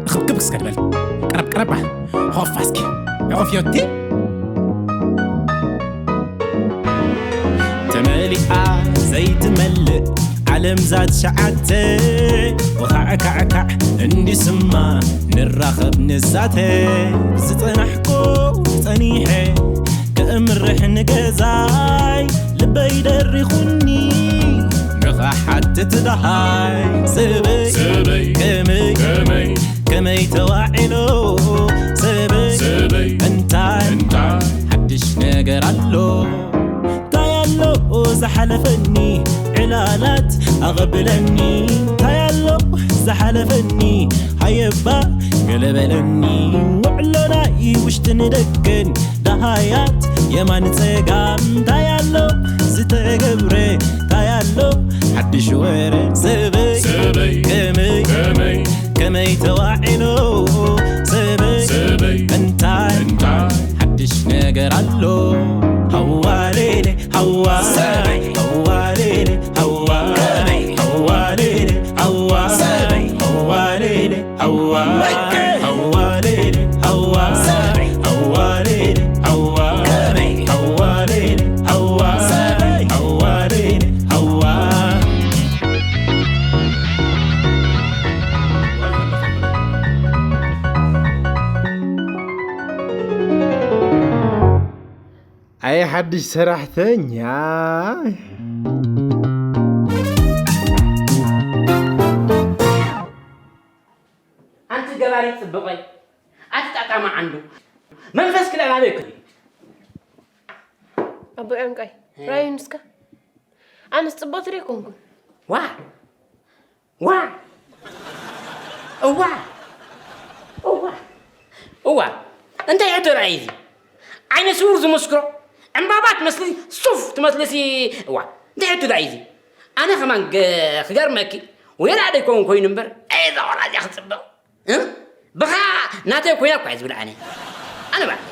ክብክብ እስከ ንበል። ቀረብ ቀረብ። ሆፋ እስኪ። ኦፍዮቲ። ተመሊኣ ዘይትመልእ ዓለም ዛት ሸዓተ። ወኻዕካዕካዕ እንዲስማ ንራኸብ ንዛተ። ዝጸናሕኩ ጸኒሐ ከእምርሕ ንገዛይ ልበይ ደሪኹኒ ንኽሓትት ደሃይ። ሰበይ ሰበይ ከመይ ከመይ ከመይ ተዋዒሎ ሰበይ ሰበይ እንታይ እንታይ ሓድሽ ነገር ኣሎ? እንታይ ኣሎ ዝሓለፈኒ ዕላላት ኣቐብለኒ? እንታይ ኣሎ ዝሓለፈኒ ሃየባ ገለ በለኒ? ውዕሎናይ ውሽጥን ደገን ደሃያት የማን ጸጋም እንታይ ኣሎ ዝተገብረ እንታይ ኣሎ ሓድሽ ወረ ሰበይ ሰበይ ከመይ ከመይ ከመይ ተዋዒሎ ሰበይ ሰበይ እንታይ እንታይ ሓድሽ ነገር ኣሎ? ሃዋሌሌ ሃዋ ሰበይ ሃዋሌሌ ሃዋ ከመይ ሃዋሌሌ ሃዋ ሰበይ ሃዋሌሌ ሃዋ ሃዋ ሌሊ ሃዋ ሃዋ ሌሊ ሃዋ ሃዋ ሌሊ ሃዋ ሃዋ ሌሊ ሃዋ ኣይ ሓድሽ ሰራሕተኛ። ኣንቲ ገባሪ ጽቡቐይ፣ ኣቲ ጣጣማ ዓንዱ፣ መንፈስ ክልኣላበ ይክል። ኣቦ ዕንቀይ፣ ራእዩ ንስካ? ኣነስ ጽቡቕ ትርኢ ኮንኩን። ዋ! ዋ! እዋ! እዋ! እዋ! እንታይ ሕቶ ራእይ እዚ? ዓይነ ስውር ዝመስክሮ፣ ዕምባባ ትመስሊ፣ ሱፍ ትመስልሲ፣ እዋ! እንታይ ሕቶ ራእይ እዚ? ኣነ ከማን ገ-፣ ክገርመኪ፣ ወላ ደይኮን ኮይኑ እምበር፣ ኣይ እዛ ቆልዓ እዚኣ ክጽብቕ። እ? ብኻ ናተይ ኮይና እኳ እየ ዝብል ኣነ። ኣነ ባዕለይ።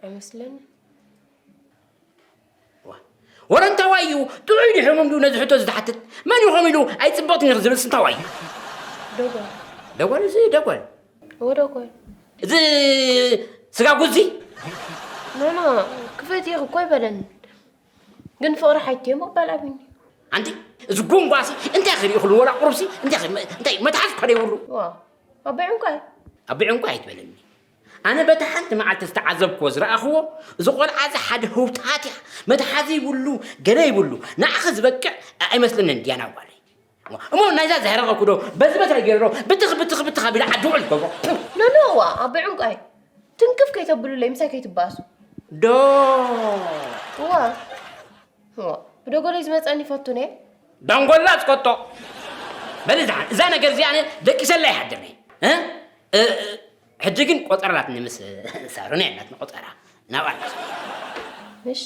ኣይመስለኒ። ዋ። ወረ እንታዋይ እዩ? ጥዑይ ድዩ ሕሙም ድዩ ነዚ ሕቶ እዚ ዝሓትት? መን እዩ ከምኡ ኢሉ ኣይጽብቕትን ኢኺ ዝብልስ እንታዋይ እዩ? ደጎል። ደጎል እዚ ደጎል? እዎ ደጎል። እዚ ስጋ ጉዚ? ኖ፣ ኖ፣ ክፈትየኺ እኮ ኣይበለንን። ግን ፍቕሪ ሓይትዮ ምቕባል ኣብዩኒ። ኣንቲ፣ እዚ ጎንጓሲ እንታይ ክርኢ ክሉ ወላ ቁሩብሲ እንታይ ክርኢ፣ እንታይ መትሓዚ እኳ ደይብሉ። ዋ፣ ኣቦይ ዕንቋይ። ኣቦይ ዕንቋይ ኣይትበለኒ። ኣነ በታ ሓንቲ መዓልቲ ዝተዓዘብክዎ ዝረኣኽዎ፣ እዚ ቆልዓ እዚ ሓደ ህውታት እያ፣ መትሓዚ ይብሉ፣ ገለ ይብሉ፣ ንዓኺ ዝበቅዕ ኣይመስለንን ዲያና ጓለይ። እሞ ናይዛ ዘሕረቐኩ ዶ በዚ በትረ ገይሩ ዶ ብትኽ ብትኽ ብትኽ ኣቢሉ ዓዲ ውዕል ዝገብሮ? ኖ፣ ኖ፣ ዋ፣ ኣቦይ ዕንቋይ። ትንክፍ ከይተብሉለይ፣ ምሳይ ከይትባእሱ። ዶ። እዋ። እዋ። ብደጎለይ ዝመጸኒ ይፈቱን እየ። ደንጎላ ዝቆጦ። በል እዛ፣ እዛ ነገር እዚኣ ኣነ ደቂሰላ ይሓድር እየ። እ? እ፣ እ፣ ሕጂ ግን ቆጸራ ኣላትኒ ምስ ሳሮን እያ ኣላትኒ ቆጸራ። ናብኣ ኣለኹ። ምሽ?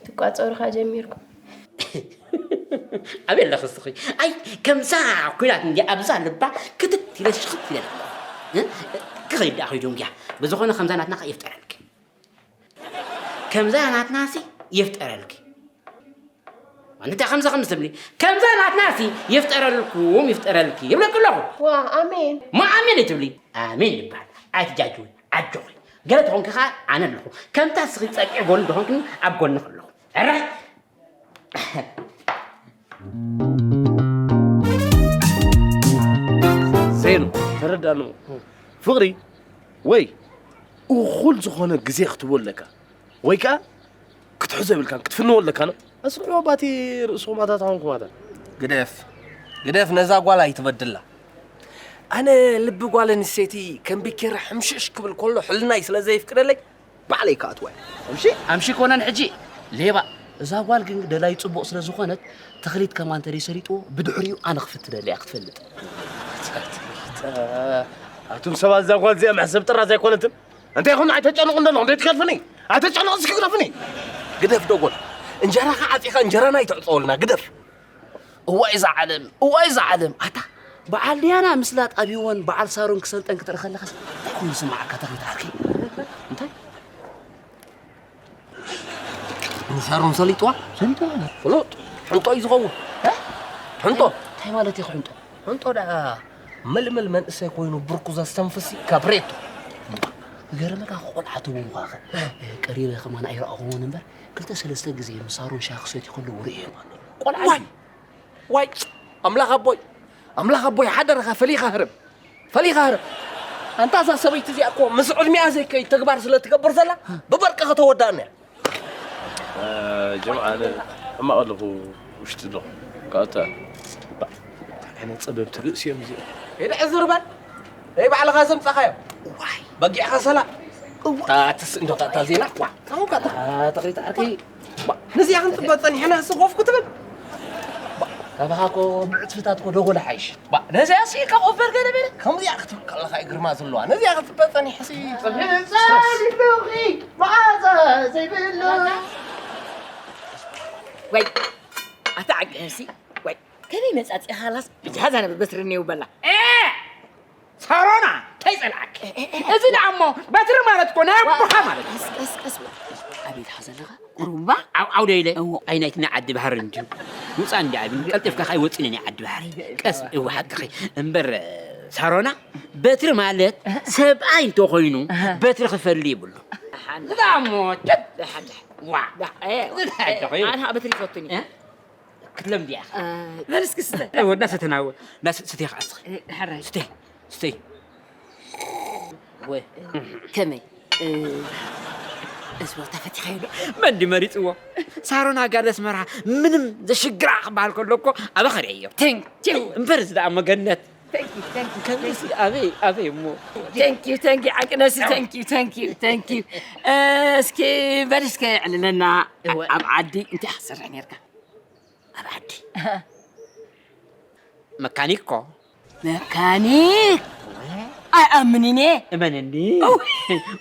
ትቋጸሩ ከኣ ጀሚርኩም። ኣበይ ኣለኺ እስኺ? ኣይ፣ ከምዛ ኲናት እንድያ ኣብዛ ልባ ክትት ኢለ ሽኽት ኢለ ኣለኹ። እ? ክኸይድ ደኣ ኸይዱ እንድያ። ብዝኾነ ከምዛ ናትና ከኣ ይፍጠረልኪ። ከምዛ ናትናሲ ይፍጠረልኪ። ኣንታ ከምዛ ከምዚ ትብሊ፣ ከምዛ ናትናሲ ይፍጠረልኩም፣ ይፍጠረልኪ ይብለኪ ኣለኹ። ዋ፣ ኣሜን። ማ ኣሜን ኣይትብሊ? ኣሜን ይበሃል። ኣይትጃጅዊ፣ ኣጆኺ። ገለ ተኾንኪ ኸኣ ኣነ ኣለኹ። ከምታ እስኺ ጸግዒ ጎኒ ተኾንክኒ ኣብ ጎንኺ ኣለኹ። ሕራይ! ዜኑ፣ ተረዳእኒ። ፍቕሪ ወይ እኹል ዝኾነ ግዜ ክትህቦ ኣለካ፣ ወይ ከኣ ክትሕዞ የብልካን፣ ክትፍንዎ ኣለካ ነው። ኣስርሕዎ ባቲ ርእስኹም ኣታ ተኾንኩም ኣታ። ግደፍ፣ ግደፍ፣ ነዛ ጓል ኣይትበድላ። ኣነ ልቢ ጓል ኣንስተይቲ ከም ቢኬራ ሕምሽሽ ክብል ከሎ ሕልናይ ስለ ዘየፍቅደለይ፣ ባዕለይ ክኣትዋ እየ። ኣምሺ? ኣምሺ ኮነን ሕጂ ሌባ። እዛ ጓል ግን ደላይ ጽቡቕ ስለ ዝኾነት፣ ተኽሊት ከማን ተደይ ሰሊጥዎ፣ ብድሕሪኡ ኣነ ክፍትነሉ እያ ክትፈልጥ። ኣቱም ሰባት፣ እዛ ጓል እዚኣ መሕሰብ ጥራዝ ኣይኮነትን። እንታይ ይኹን ኣይተጨንቑ እንደለኹም፣ እንታይ ትገድፍኒ? ኣይተጨንቑ እስኪ ግደፍኒ። ግደፍ ደጎል። እንጀራኻ ዓጺኻ እንጀራና ኣይትዕጸወልና፣ ግደፍ። እዋይ እዛ ዓለም፣ እዋይ እዛ ዓለም። ኣታ በዓል ዲያና ምስላ ጣቢዎን በዓል ሳሮን ክሰልጠን ክትርኢ ከለኻስ እንታይ ኮይኑ ዝስምዓካ ተኽሊት ዓርከይ? እንታይ? ንሳሮን ሰሊጥዋ? ሰሊጥዋ? ፍሉጥ ሕንጦ እዩ ዝኸውን። ሕንጦ? እንታይ ማለት እዩ ሕንጦ? ሕንጦ ደኣ ምልምል መንእሰይ ኮይኑ ብርኩ ዘስተንፍሲ ካብሬቶ። ገረመካ ቆልዓ ትብሉኻ። ቀሪበ ከማን ኣይረኣኹዎን እምበር ክልተ ሰለስተ ግዜ ምስ ሳሮን ሻሂ ክሰትዩ ከለዉ ርእየዮም ኣሎ። ቆልዓ ዋይ! ዋይ! ኣምላኽ ኣቦይ! ኣምላኽ ኣቦይ ሓደረኻ ፈሊኻ ህረም። ፈሊኻ ህረም። ኣንታ እዛ ሰበይቲ እዚኣ እኮ ምስ ዕድሚኣ ዘይከይድ ተግባር ስለ ትገብር ዘላ ብበርቂ ከተወዳእና እያ። ጀምዓ ኣነ ሕማቕ ኣለኹ ውሽጢ ኣለኹ። ካብታ እንታይ ዓይነት ጸበብቲ ርእሲ እዮም እዚኦም? ሄደ ዕዝር በል። ናይ ባዕልኻ ዘምጻኻዮ። ዋይ! በጊዕኻ ሰላ። እዋ። ታትስ እንዶ ታታ ዜና። ዋ። ካብኡ ካታ። ተኽሊት ዓርከይ። ባ፣ ነዚኣ ክንጽበ ጸኒሕና ስኾፍ ክትብል። ባ፣ ካባኻ እኮ ብዕጽፍታት እኮ ደጎል ሓይሽ። ባ፣ ነዚኣ ሲ ካብ ኦቨር ገለ በለ። ከምዚኣ ክትብል ከለኻ እዩ ግርማ ዘለዋ። ነዚኣ ክትጽበ ጸኒሕሲ። ጻድቂ መዓዛ ዘይብሉ። ወይ፣ ኣታ ዓገሲ። ወይ፣ ከመይ መጻጽእ ሃላስ ብጃዛ ነብር በትሪ እኒው በላ። እ! ሳሮና፣ እንታይ ጸልዓኪ? እዚ ደኣ እሞ በትሪ ማለት እኮ ናይ ኣቦኻ ማለት እዩ። ቀስ፣ ቀስ፣ ቀስ በል። ኣበይ ኢኻ ዘለኻ? ቁሩባ? ዓው፣ ዓውደ ኢለ። እዎ። ኣይ፣ ናይቲ ናይ ዓዲ ባህሪ እንድዩ። ውጻእ እንዲ ኣቢኒ፣ ቀልጢፍካ ከኣ ይወጽእ ናይ ዓዲ ባህሪ። ቀስ፣ እወ፣ ሓቅኺ። እምበር፣ ሳሮና፣ በትሪ ማለት ሰብኣይ እንተኾይኑ፣ በትሪ ክፈሊ ይብሉ። እዚ ደኣ እሞ፣ ጭድ! ዋ። ዳ-፣ እ፣ እዚ ደኣ እ፣ እንተኾይኑ። ኣነ በትሪ ይፈቱኒ። እ? ክትለምድ ኢኻ። እ፣ በል እስኪ ስተ። እ፣ ወዳ ስተናወ። ና ስ-፣ ስተይ ከኣ እስኺ። እ፣ ሕራይ። ስተይ፣ ስተይ። ወ-፣ ከመይ? እ፣ እዚ ቦታ ፈቲኻዮ ዶ? መን ድዩ መሪጽዎ? ሳሮን ሃገር ኣስመራ ምንም ዘሽግራ ክበሃል ከሎ እኮ ኣበ ኸርእዮ። Thank you። እምበር እዚ ደኣ መገነት። Thank you, thank you, ከምዚ thank you። ኣበይ፣ ኣበይ እሞ? Thank you, thank you፣ ዓቂ ነሲ፣ thank you, thank you, thank you። እ፣ እስኪ በል እስከ ዕልለና። እወ። ኣብ ዓዲ እንታይ ክትሰርሕ ኔርካ? ኣብ ዓዲ። መካኒክ እኮ። መካኒክ? ኣይኣምንን እየ። እመነኒ። እው።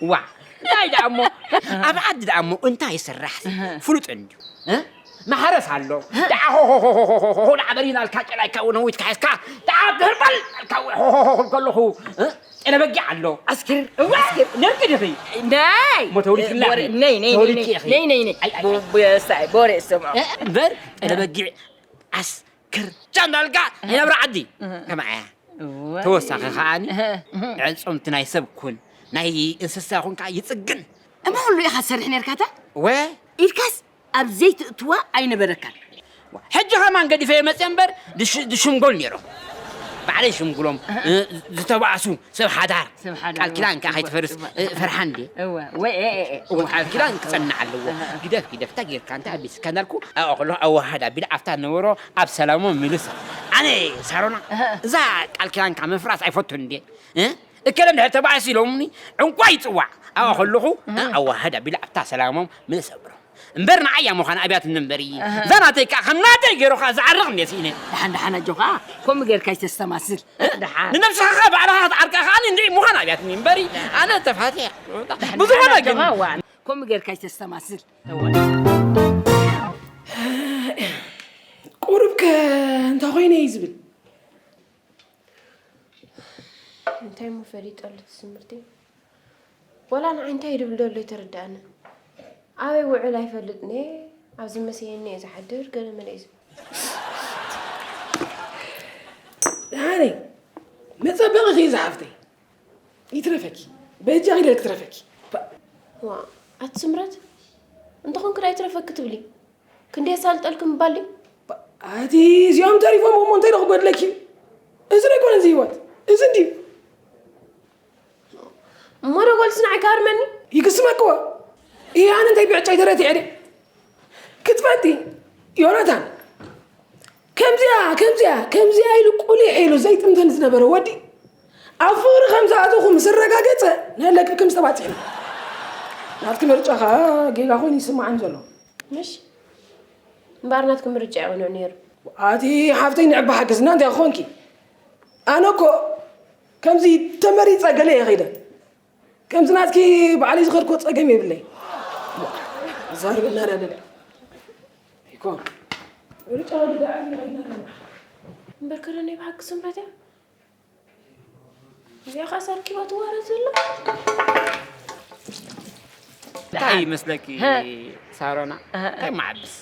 ዋ። እንታይ ደኣ እሞ፣ ኣብ ዓዲ ደኣ እሞ እንታይ ይስራሕ? ፍሉጥ እንድዩ። እ? ማሕረስ ኣሎ። ደዓ ሆ፣ ሆ፣ ሆ፣ ደዓ በሪና ኣልካ ጨላይካ እውን ነዊትካ ሒዝካ፣ ደዓ ብህርበል ኣልካ ሆ፣ ሆ፣ ሆ፣ ሆ፣ ከለኹ፣ እ? ጤለ በጊዕ ኣሎ። ኣስክር፣ እዋ፣ ኣስክር። ነርቂ ድኺ? ናይ። እሞ ተወሊድክላ ወረ-፣ ኢኺ? ነይ፣ ነይ፣ ነይ፣ ተወሊድኪ ነይ፣ ኢኺ? ነይ፣ ነይ፣ ነይ። ኣይ፣ ኣይ፣ ኣይ። ቡ-፣ ቡ-፣ ሳይ፣ ቦሬ ስምዖ። እ፣ እምበር፣ ጤለ በጊዕ ኣስክር ቻ እንዳልካ፣ ኣይነብራ ዓዲ። እህ። ከማያ። እወ። ተወሳኺ ከኣኒ፣ እህ። ዕጹምቲ ናይ ሰብ ኩን፣ ናይ እንስሳ ኩን ከኣ ይጽግን። እሞ ኩሉ ኢኻ ትሰርሕ ኔርካ እታ? ወ? ኢድካስ ኣብ ዘይትእትዋ ኣይነበረካን። ሕጂ ከማን ገዲፈ መጽየ እምበር ድሽ-፣ ድሽምጎል ነይሮም። ባዕለይ ሽምጉሎም፣ እ፣ ዝተባእሱ ሰብ ሓዳር። ሰብ ሓዳር፣ ቃል ኪዳን እወ፣ ከኣ እወ፣ ከይትፈርስ፣ እወ። እ፣ ፈርሓን ድየ? እወ፣ ወይ፣ እ፣ እ፣ እ። እወ፣ ቃል ኪዳን ክጸንዕ ኣለዎ። እህ፣ እህ። ግደፍ፣ ግደፍ፣ እንታይ ጌርካ፣ እንታይ ኣቢስካ እንዳልኩ ኣብኣ ከለኹ ኣወሃድ ኣቢለ ኣብታ ነበሮ ኣብ ሰላሞም ምልሶ። ኣነ ሳሮና፣ እህ። እዛ ቃል ኪዳንካ ምፍራስ ኣይፈቱን እንድየ። እ? እከለ እንድሕር ተባእሱ ኢሎምኒ፣ ዕንቋይ ይጽዋዕ። ኣብኣ ከለኹ፣ እ፣ እህ። ኣወሃድ ኣቢለ ኣብታ ሰላሞም ምልሶ ብሎ። እምበር ንዓይ እያ ምዃና ኣብያትኒ እምበሪ። ኣሃ። እዛ ናተይ ከኣ ከም ናተይ ገይሩ ከኣ ዝዓርቕ እንድየ ስኢነ። ደሓን ደሓን ኣጆኻ፣ ከምኡ ጌርካ ኣይተስተማስል። እ? ደሓን። ንነብስኻ ከኣ ባዕልኻ ክትዓርቃ ከኣ እንድዒ ምዃን ኣብያትኒ እምበሪ፣ ኣነ ተፋትያ። ደሓን ብዝኾነ ደሓን ግን ኣጆኻ፣ እዋ፣ ከምኡ ጌርካ ኣይተስተማስል። እዋ። ቁሩብ ከ እንታይ ኮይነ እዩ ዝብል? እንታይ እሞ ፈሊጠሉ እቲ ስምርቲ? ወላ ንዓይ እንታይ ይድብል ዘሎ ኣይተረድኣንን። ኣበይ ውዕል ኣይፈልጥን እየ፣ ኣብዚ መሰየኒ እየ ዝሓድር፣ ገለ መለ እዩ ዝብል። ደሓነይ፣ መጸበቒ ኺኢ ዝሓፍተይ። ይትረፈኪ። በጃኺ ኢለ ክትረፈኪ። ባ- ዋ፣ ኣቲ ስምረት፣ እንተኾንኪ ደኣ ይትረፈኪ ትብሊ? ክንደይ የሳልጠልኪ ምባል ድዩ? ኣቲ እዚኦም ተሪፎም እሞ እንታይ ዶ ክጎድለኪ እዩ? እዚ ዶ ኣይኮነን እዚ ህይወት? እዚ እንድዩ። እሞ ዶ ጎልሲ ንዓይ ክሃርመኒ? ይግስመክዎ። ይህ ኣነ እንታይ ብዕጫይ ተረቲዐ ድየ? ክትፈልጢ፣ ዮናታን፣ ከምዚኣ፣ ከምዚኣ፣ ከምዚኣ ኢሉ ቁሊሕ ኢሉ ዘይጥምተን ዝነበረ ወዲ፣ ኣብ ፍቕሪ ከም ዝኣተኹ ምስ ኣረጋገጸ፣ ናይ ለክብ ከም ዝተባጽሐ። ናትኪ ምርጫ ኸኣ ጌጋ ኮይኑ ይስምዓኒ ዘሎ። ምሽ? እምበኣር ናትኪ ምርጫ እዩ ቅኑዕ ነይሩ። ኣቲ ሓፍተይ ንዕባ ሓግዝና እንታይ ኮንኪ? ኣነ እኮ ከምዚ ተመሪጸ ገለ እየ ከይደ። ከምዚ ናትኪ ባዕለይ ዝኸድኮ ጸገም የብለይ። ዛርብ እናዳደለ። ይኮን። ምርጫ ወዲ ደዓ እናዳደለ። እምበር ከረ ናይ ብሓቂ ስምረት እያ። እዚኣ ኸኣ ሳርኪባ ትዋረ ዘሎ። እንታይ ይመስለኪ ሳሮና? እንታይ ማዕብስ?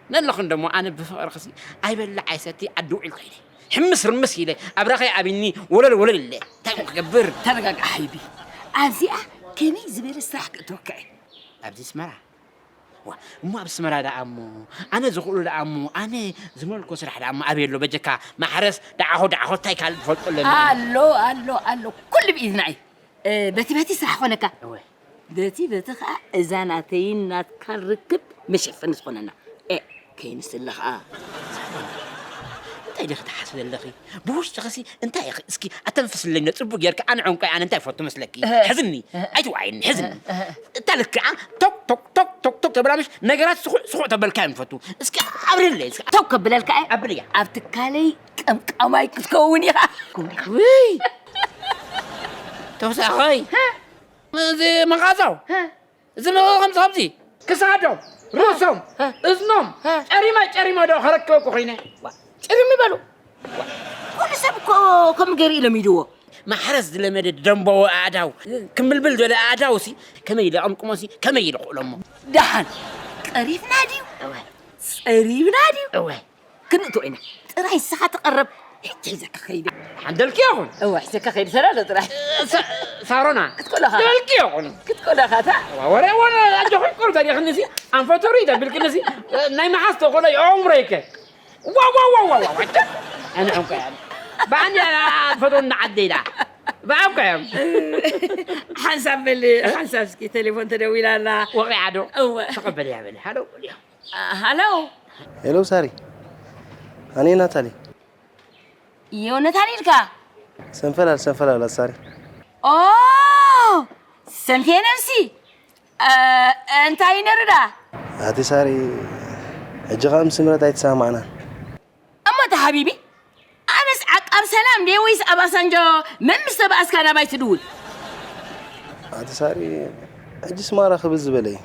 ነለኹ እንደሞ ኣነ ብፍቕርኽሲ ኣይበልዕ ኣይሰቲ ዓዲ ውዒል ኮይነ። ሕምስ ርምስ ኢለ ኣብራኸይ ኣቢኒ ወለል ወለል ኢለ። እንታይ እሞ ክገብር? ተረጋጋእ ሓይቢ። ኣብዚኣ ከመይ ዝበለ ስራሕ ክእትወካ እየ? ኣብዚ ኣስመራ? ዋ፣ እሞ ኣብ ኣስመራ ደኣ እሞ፣ ኣነ ዝኽእሎ ደኣ እሞ፣ ኣነ ዝመልኮ ስራሕ ደኣ እሞ ኣበይ ኣሎ? በጀካ ማሕረስ ደዓኹ ደዓኹ እንታይ ካልእ ትፈልጦ ኣለኒ? ኣሎ፣ ኣሎ፣ ኣሎ። ኩሉ ብኢድና እዩ። እ፣ በቲ በቲ ስራሕ ኾነካ። እወ። በቲ በቲ ኸዓ እዛ ናተይን ናትካን ርክብ መሸፈኒ ዝኾነና። እ፣ ከይንስለ ኸዓ። እንታይ ዲኺ ትሓስቢ ዘለኺ? ብውሽጥኺሲ እንታይ ኢኺ? እስኪ ኣተንፍስለይ፣ ጽቡቕ ጌርኪ። ኣነ ዕንቋይ፣ ኣነ እንታይ ፈቱ መስለኪ? እህ። ሕዝኒ፣ እህ። ኣይትውዓይኒ፣ ሕዝኒ። እህ፣ እህ። እታ ልክዓ ቶክ፣ ቶክ፣ ቶክ፣ ቶክ፣ ቶክ ተብላ ምሽ ነገራት ስኹዕ፣ ስኹዕ ተበልካ እዮም ፈቱ። እስኪ ኣብርለይ፣ እስኪ። ቶክ ከብለልካ እየ። ኣብርያ። ኣብ ትካለይ ቀምቃማይ ክትከውን ኢኻ። ውይ! ተውሳኸይ። ሀ? እዚ መቓዛው። ሀ? እዚ ንኡ ከምዚ ከምዚ ክሳዶም፣ ርእሶም፣ ሀ? እዝኖም፣ ሀ? ጨሪመ ጨሪመ ዶ ከረክበኩ ኮይነ? ዋ፣ ጭርም ይበሉ። ዋ፣ ኩሉ ሰብ እኮ ከም ገርእ ኢሎም ይድዎ። ማሕረስ ዝለመደ ደንበዎ ኣእዳው፣ ክምብልብል ዝበለ ኣእዳው ሲ፣ ከመይ ኢለ ኣቕምቅሞ ሲ፣ ከመይ ኢለ ክእሎ እሞ? ደሓን፣ ቀሪፍና ድዩ? እወ። ጸሪብና ድዩ? እወ። ክንእትዎ ኢና። ጥራይ ንስኻ ተቐረብ። ሕጂ ሒዘካ ከይደ። ሓንደልኪ ይኹን። እወ፣ ሒዘካ ከይደ። ሰላም ጥራይ። ሳ-፣ ሳሮና። ክትቆለኻ። ደልኪ ይኹን። ክትቆለኻ እታ። ዋ፣ ወረ፣ ወረ፣ ኣጆኺ ቁር ዘሪኽኒ ሲ፣ ኣንፈተሩ ይደብልክኒ ሲ፣ ናይ መሓዝ ተኾነ የእምሮ ይከ። ዋ፣ ዋ፣ ዋ፣ ዋ፣ ዋ፣ ዋ። ኣነ ዕንቋይ፣ ኣነ። ብኣንዲ ኣነ ኣንፈተሩ ንዓደይ ዳ። ብኣንቋይ እዮም። ሓንሳብ በል፣ ሓንሳብ እስኪ ቴሌፎን ተደዊላ ኣላ። ወቒዓ ዶ? እወ። ተቐበልያ በል። ሃሎ፣ በልያ። ሃሎ። ሄሎ ሳሪ፣ ኣነ ናታሊ። ዮናታን ኢልካ? ሰንፈላል፣ ሰንፈላል ኣሳሪ። ኦ፣ ሰንፌ ነብሲ። እ፣ እንታይ ነርዳ? ኣቲ ሳሪ፣ ሕጂ ኸኣ ምስ ምረት ኣይተሰማማዕናን። እሞ እቲ ሓቢቢ፣ ኣነስ ዓቃብ ሰላም ድየ ወይስ ኣባሳንጆ መምስ ተባእስካ ናባይ ትድውል? ኣቲ ሳሪ፣ ሕጂስ ማራ ክብል ዝበለ እዩ።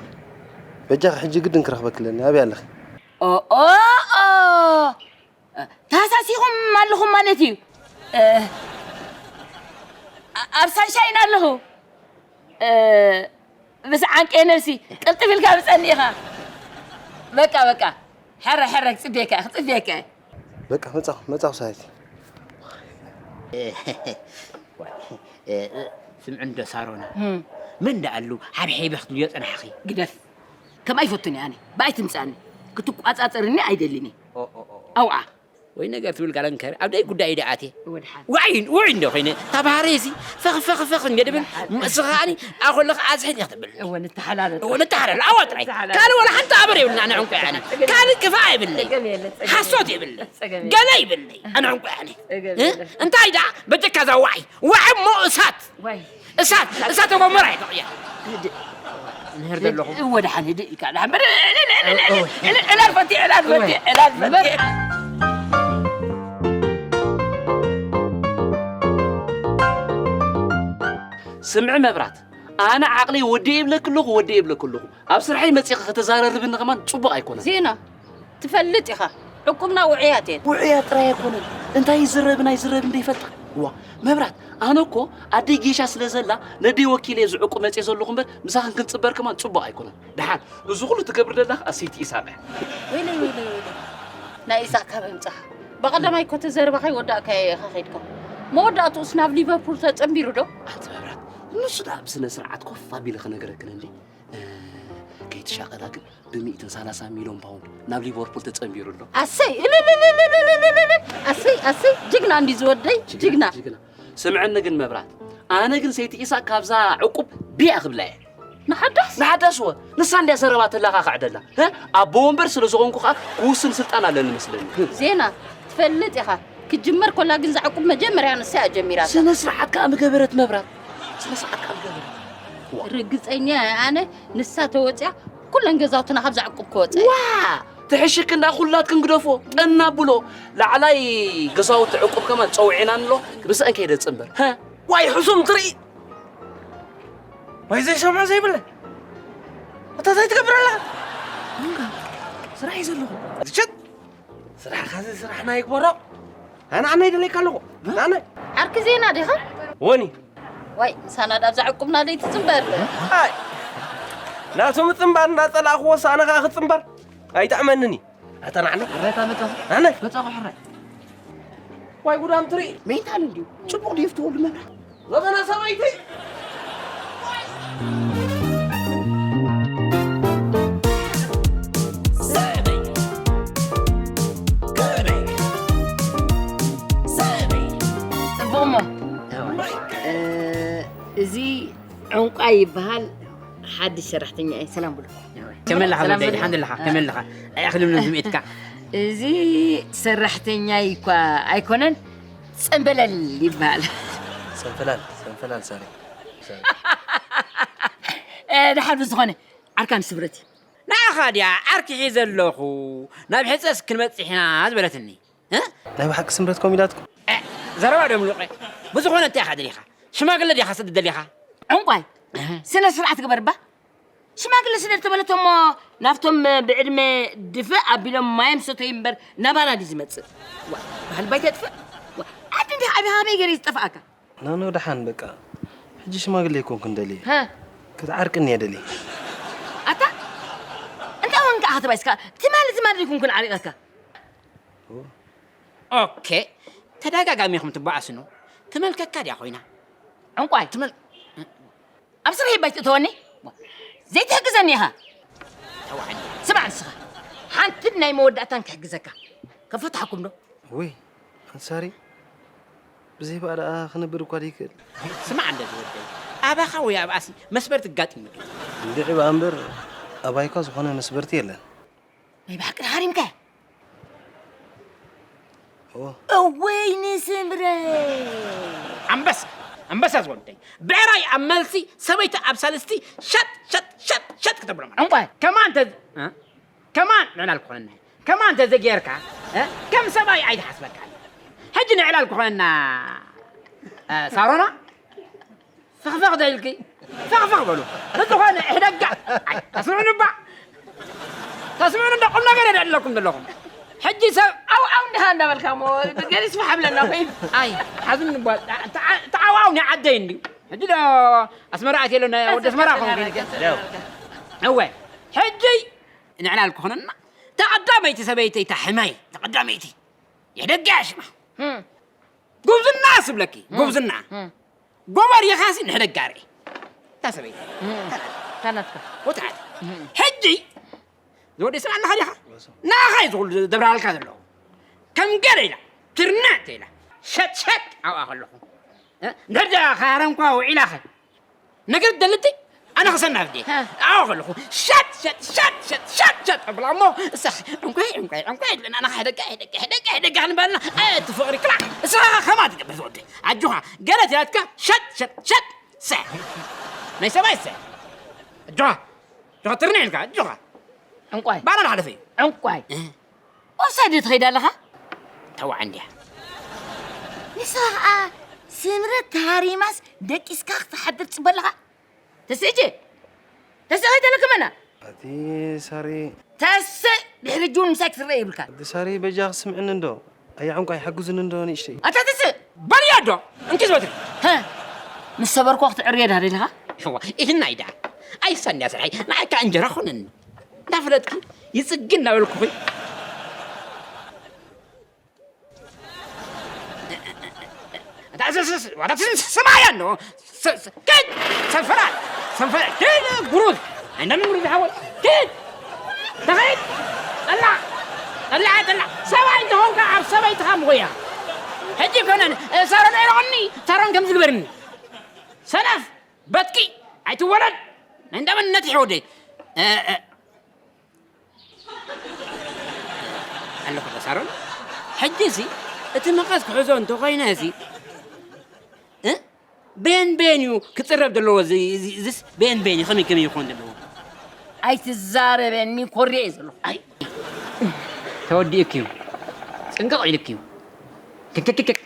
በጃኺ ሕጂ ግድን ክረኽበኪ ኣለኒ። ኣበይ ኣለኺ? ኦ፣ ኦ፣ ኦ። ተሃሳሲኹም ኣለኹም ማለት እዩ። እ፣ ኣ-፣ ኣብ ሳንሻይን ኣለኹ። እ፣ ምስ ዓንቄ ነብሲ ቅልጥፍ ኢልካ ምጸኒ ኢኻ። በቃ፣ በቃ። ሕረ፣ ሕረ፣ ክጽበየካ እየ፣ ክጽበየካ እየ። በቃ፣ መጻኹ፣ መጻኹ ሳይት። ስምዒ እንዶ ሳሮና። እም። መን ደኣ ኣሉ ሓብሒበ ክትብልዮ ጸናሕኺ? ግደፍ። ከም ኣይፈቱን እየ ኣነ። ብኣይ ትምጻኒ። ክትቋጻጸርኒ ኣይደልን እየ። ኦ፣ ኦ፣ ኦ፣ ኦ። ኣውዓ። ወይ ነገር ትብል ጋር እንከር፣ ኣብ ደይ ጉዳይ ደኣቴ። ወድሓን። ውዒ፣ ውዒ እንደ ኮይነ፣ እታ ባህረይሲ ፈኽ፣ ፈኽ፣ ፈኽ እንደ ድብል፣ ደሓን። እስኻ ከኣኒ፣ ኣኾለኽ ኣዝሕል ኢኻ ትብል። እወ፣ ንተሓላለፍ። እወ፣ ንተሓላለፍ። ኣዋ ጥራይ። ንተሓላለፍ። ካልእ ወላ ሓንቲ ኣበር የብልና፣ ኣነ ዕንቋይ ኣነ። ጸገም የለን። ካልእ ክፋእ የብለይ። ጸገም የለን፣ ጸገም ሓሶት የለን። የብለይ። ጸገም የለን። ገለ ይብለይ፣ ኣነ ዕንቋይ ኣነ። ጸገም እ? የለን። እንታይ ደኣ፣ በጀካ እዛ ዋዒ። ዋዒ እሞ እሳት። ዋይ። እሳት፣ እሳተ ጎመራ እዩ ተቕያ። ህድእ። ንህር ዘለኹም። ህድእ፣ ወድሓን ህድእ ኢልካ። ድሓን በል፣ ዕላል ፈትሕ፣ ዕላል ፈትሕ፣ ዕላል ፈትሕ። ስምዒ መብራት፣ ኣነ ዓቕለይ ወዲእ ይብለኪ ኣለኹ፣ ወዲእ ይብለኪ ኣለኹ። ኣብ ስርሐይ መጺኺ ከተዛራርብኒ ከማን ጽቡቕ ኣይኮነን። ዜና፣ ትፈልጥ ኢኻ፣ ዕቁብና ውዑያት እየን። ውዑያት ጥራይ ኣይኮነን፣ እንታይ ይዝረብን ኣይዝረብን ዘይፈልጣ። ዋ፣ መብራት፣ ኣነ እኮ ኣደይ ጌሻ ስለ ዘላ ነደይ ወኪለ እየ ዝዕቁብ መጽየ ዘለኹ እምበር፣ ምሳኽን ክንጽበር ከማን ጽቡቕ ኣይኮነን። ደሓን፣ እዚ ኩሉ ትገብር ዘላ ኸኣ ሰይቲ ኢሳቕ እያ። ወይለይ፣ ወይለይ፣ ወይለይ። ናይ ኢሳቕ ካብ ኣምጻኻ። ብቐዳማይ እኮ ተዘርባኻ ይወዳእካዮ ኢኻ ኸይድካ። መወዳእትኡስ ናብ ሊቨርፑል ተጸንቢሩ ዶ? ኣንቲ መብራት፣ ንሱ ደኣ ብስነ ስርዓት ኮፍ ኣቢለ ክነግረክን እንዴ? እ፣ ከይትሻቐላ ግን ብሚእትን ሰላሳ ሚልዮን ፓውንድ ናብ ሊቨርፑል ተጸንቢሩ ኣሎ። ኣሰይ፣ እልልልልልልልልል። ኣሰይ፣ ኣሰይ፣ ጅግና እንዲ ዝወደይ፣ ጅግና፣ ጅግና። ጅግና። ስምዐኒ ግን መብራት፣ ኣነ ግን ሰይቲ ኢሳቅ ካብዛ ዕቁብ ቢያ ክብላ እየ። ንሓዳስ? ንሓዳስ ወ፣ ንሳ እንድያ ዘረባ ተለኻኽዕ ደላ። እ? ኣቦ ወንበር ስለ ዝኾንኩ ኸኣ ክውስን ስልጣን ኣለኒ መስለኒ። ዜና፣ ትፈልጥ ኢኻ። ክጅመር ኮላ ግን እዛ ዕቁብ መጀመርያ ንሳ እያ ጀሚራታ። ስነ ስርዓት ከኣ ምገበረት መብራት። ስነ ስርዓት ከኣ ምገበረት። ዋ። ርግጸኛ እየ ኣነ ንሳ ተወጽያ ኩለን ገዛውትና ካብዛ ዕቁብ ክወጻ እየ። ዋ! ትሕሽክ እንዳ ኩላትክን ግደፎ። ጠና ብሎ። ላዕላይ ገዛውቲ ዕቁብ ከማን ጸውዒና ኣሎ። ብስአን ከይደ ጽንበር። ሀ? ዋይ ሕሱም ትርኢ። ዋይ ዘይሰምዖ ዘይብለ። እታ እንታይ ትገብር ኣላ? ስራሕ እዩ ዘለኹ። ዝሸጥ ስራሕኻ እዚ ስራሕና ይግበሮ። ኣነ ኣነ ይደለይካ ኣለኹ። ኣነ ዓርኪ ዜና ዲኻ? ወኒ። ዋይ፣ ምሳና ዳብ ዘዕቁብና ደይ ትጽንበር። ኣይ። ናቱ ምጽንባር እንዳጸላእኽዎ ሳነ ኸኣ ክጽንበር ኣይጥዕመንን እዩ። ኣታ ንዓነ። ሕራይ እታ መጻኹ። ኣነ? መጻኹ ሕራይ። ዋይ ጉዳም ትርኢ። መይታን እንድዩ። ጽቡቕ ድዩ እቲ ወዲ መብራት? ወገና ሰበይቲ። ጽቡቕሞ። እ፣ እዚ ዕንቋይ ይበሃል። ሓድሽ ሰራሕተኛ እየ። ሰላም ብሉ። ከመይ ኣለኻ ሰላም ወደይ? በሉ። ደሓን ኣለኻ? ከመይ ኣለኻ? ኣይ፣ ኣኽሊ ምን ዝምኤትካ? እዚ ሰራሕተኛ እኳ ኣይኮነን፣ ጸምበለል ይበሃል። ሰንፈላል፣ ሰንፈላል ሳሪ። እ፣ ደሓን ብዝኾነ፣ ዓርካ ምስ ስምረት እዩ። ንዓኻ ድያ ዓርኪ ሒዘ ኣለኹ፣ ናብ ሕጸስ ክንመጽእ ኢና ዝበለትኒ። እ? ናይ ብሓቂ ስምረት ከምኡ ኢላትኩም? እ፣ ዘረባ ዶ ምሉቐ? ብዝኾነ እንታይ ኢኻ ደሊኻ? ሽማግለ ዲኻ ሰድድ ደሊኻ? ዕንቋይ፣ እህ። ስነ ስርዓት ግበር እባ። ሽማግለ ስደድ ተበለቶ እሞ ናብቶም ብዕድመ ድፍእ ኣቢሎም ማዮም ሰተዩ እምበር ናባና ድዩ ዝመጽእ? ዋ፣ ባህሊ ባይታ ይጥፍእ። ዋ፣ ዓዲ እንዲኻ ዓቢኻ ከመይ ገይሩ እዩ ዝጠፍኣካ? ናኖ ደሓን በቃ። ሕጂ ሽማግለ ኣይኮንኩን ደልየ። ሃ? ክትዓርቅኒ እየ ደልየ። ኣታ? እንታይ ኾንካ ኣኻ ተባይስካ? ትማሊ ትማሊ ዲኹም ኩን ዓሪቐካ? ኦ። ኦኬ። ተደጋጋሚ ኢኹም ትበኣስኑ። ትመልከካ ድያ ኮይና? ዕንቋይ። ትመል-፣ ኣብ ስርሐይ ባይትእተወኒ? ዘይትሕግዘኒ ኢኻ? ተዋዕኒ። ስማዕ ንስኻ። ሓንትን ናይ መወዳእታን ክሕግዘካ። ከፈትሓኩም ዶ? ውይ፣ ኣንሳሪ፣ ብዘይ ብኣ ደኣ ክነብር እኳ ደይክእል። ስማዕ እንደ ዝወደይ፣ ኣባኻ ወይ ኣብኣሲ መስበርቲ ኣጋጢሙ ድዩ? እንድዒ ብኣ እምበር፣ ኣባይኳ ዝኾነ መስበርቲ የለን። ናይ ብሓቂ ሃሪምካያ? እወ። እወይ ንስምረት! ኣንበሳ፣ ኣንበሳ ዝወደይ። ብዕራይ ኣብ መልሲ፣ ሰበይቲ ኣብ ሳልስቲ፣ ሸጥ፣ ሸጥ፣ ሸጥ፣ ሸጥ ክተብሎም። ዕንቋይ። ከማን ተ-፣ እ? ከማን ንዕላል ክኾነና እዩ። ከማን ተዘጌርካ፣ እ? ከም ሰብኣይ ኣይትሓስበካን። ሕጂ ንዕላል ክኾነና፣ እ፣ ሳሮና? ፈኽፈኽ ዘይልኪ፣ ፈኽፈኽ በሉ። ብዝኾነ፣ እሕደጋ። ኣይ፣ ተስምዑኒ እባ። ተስምዑኒ እንዶ ቁም ነገር የደለኩም ዘለኹም። ሕጂ ሰብ ኣው ኣው እንዲኻ እንዳበልካ እሞ፣ ገለ ይስፋሕ ብለና ኮይኑ። ኣይ፣ ሓዝኒ እባ፣ ተዓ-፣ ተዓዋው ናይ ዓደይ እንድዩ። ሕጂ ዶ ኣስመራ ኣትየ ኣሎ፣ ናይ ወዲ ኣስመራ ኾንኩ። እወ፣ ሕጂ ንዕላል ክኾነና፣ ተቐዳመይቲ ሰበይተይ፣ እታ ሕመይ፣ ተቐዳመይቲ። የሕደጋ ሽማ። ህም። ጉብዝና ስብለኪ፣ ህም። ጉብዝና። ህም። ጎበር ይኻሲ ንሕደጋ ርኢ። እታ ሰበይቲ። ህም። እታ ናትካ። ወትዓት። ህም። ሕጂ፣ ዝወደ ስማዕ ኣለኻ ዲኻ? ወሰ። ንዓኻ እዩ ዝኹሉ ዘብራልካ ዘለኹ። ከም ገለ ኢላ፣ ትርናዕ ኢላ። ሸጥ ሸጥ ኣብኣ ከለኹ። እ? እንድሕር ደኣ ኻረንኳ ውዒላኸ። ነገር ደልቲ ኣነ ክሰናፍ ድየ? ሃ። ኣዎ ከለኹ ሸጥ፣ ሸጥ፣ ሸጥ፣ ሸጥ፣ ሸጥ፣ ሸጥ እብላ እሞ፣ እሳ ዕንቋይ፣ ዕንቋይ፣ ዕንቋይ ኢልና ኣነ ሕደጋ፣ ሕደጋ፣ ሕደጋ፣ ሕደጋ ክንበልና፣ ኣየ እቲ ፍቕሪ ክላዕ፣ እሳ ከማ ትገብር ዝወደይ? ኣጆኻ፣ ገለ ትያትካ ሸጥ፣ ሸጥ፣ ሸጥ፣ ሰ-፣ ናይ ሰብኣይ ሰ-፣ ኣጆኻ፣ ኣጆኻ ትርንዕ ኢልካ፣ ኣጆኻ። ዕንቋይ። ባና ንሓለፈ እዩ። ዕንቋይ። እ? ኦፍሳይድ ትኸይድ ኣለኻ? ተዋዕ እንድያ። ንስኻ ኸኣ ስምረት ተሃሪማስ ደቂስካ ክትሓድር ትጽበ ኣለኻ? ተስእጀ! ተስእ ከይተለክመና! ኣቲ ሳሪ። ተስእ! ድሕሪ ጁን ምሳይ ክትረአ ይብልካ። ኣቲ ሳሪ በጃ ክስምዕኒ እንዶ። ኣያ ዕንቋይ ሓግዙኒ እንዶ ንእሽተይ። ኣታ ተስእ! በልያ ዶ! እንኪ ዝበትሪ። ሀ! ምስ ሰበርኮ ክትዕርየ ዳ ደሊኻ? እዋ፣ ኢህናይ ዳ። ኣይሳንያ ስርሐይ፣ ንዓካ እንጀራ ኾነኒ። እንዳፈለጥኪ ይጽግን እናበልኩኺ። ኣታ ስ-፣ ስ-፣ ስ-፣ ዋላ ስ-፣ ስ-፣ ስማያ እንዶ። ስ-፣ ስ-፣ ኪድ! ሰንፈላል! ሰንፈላል! ኪድ! ጉሩዝ! ኣይንደምን ጉሩዝ ዝሓወል! ኪድ! ተኸይድ! ጠላዕ! ጠላዕ! ጠላዕ! ሰብኣይ እንተኾንካ ኣብ ሰበይትኻ ምኹያ። ሕጂ ኮነን፣ እ፣ ሳሮን ዕረቕኒ፣ ሳሮን ከምዚ ግበርኒ። ሰነፍ! በትኪ! ኣይትወለድ! ናይ እንዳ መንነት ይሕወደይ። እ፣ እ። ኣለኹ ዶ ሳሮን? ሕጂ እዚ እቲ መቐስ ክሕዞ እንተኾይነ እዚ፣ እ? በየን በየን እዩ ክጽረብ ዘለዎ እዚ፣ እዚ፣ እዚስ በየን በየን እዩ? ከመይ ከመይ ይኾን ዘለዎ? ኣይትዛረበኒ፣ ኮርየ እየ ዘለኹ። ኣይ፣ ተወዲኡኪ እዩ። ጽንቅቕ ኢልኪ እዩ። ክክክክክ።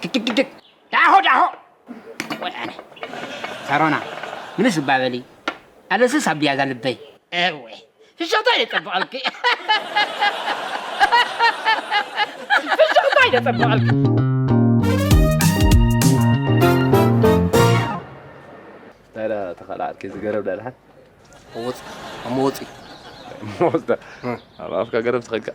ክክክክክ። ዳሆ፣ ዳሆ። ወይ ኣነ። ሳሮና፣ ምንስ እባ በሊ። ኣለስስ ኣብያ እዛ ልበይ። እወ፣ ፍሽኽታ ይጠብቐልኪ። ፍሽኽታ ይጠብቐልኪ። እንታይ ደኣ ተኸላዕልኪ ዝገረብ ደኣ ድሓን? ወፅ፣ ኣብ መወፂ። መወፅታ። እ። ኣብ ኣፍካ ገረብ ትኸድካ።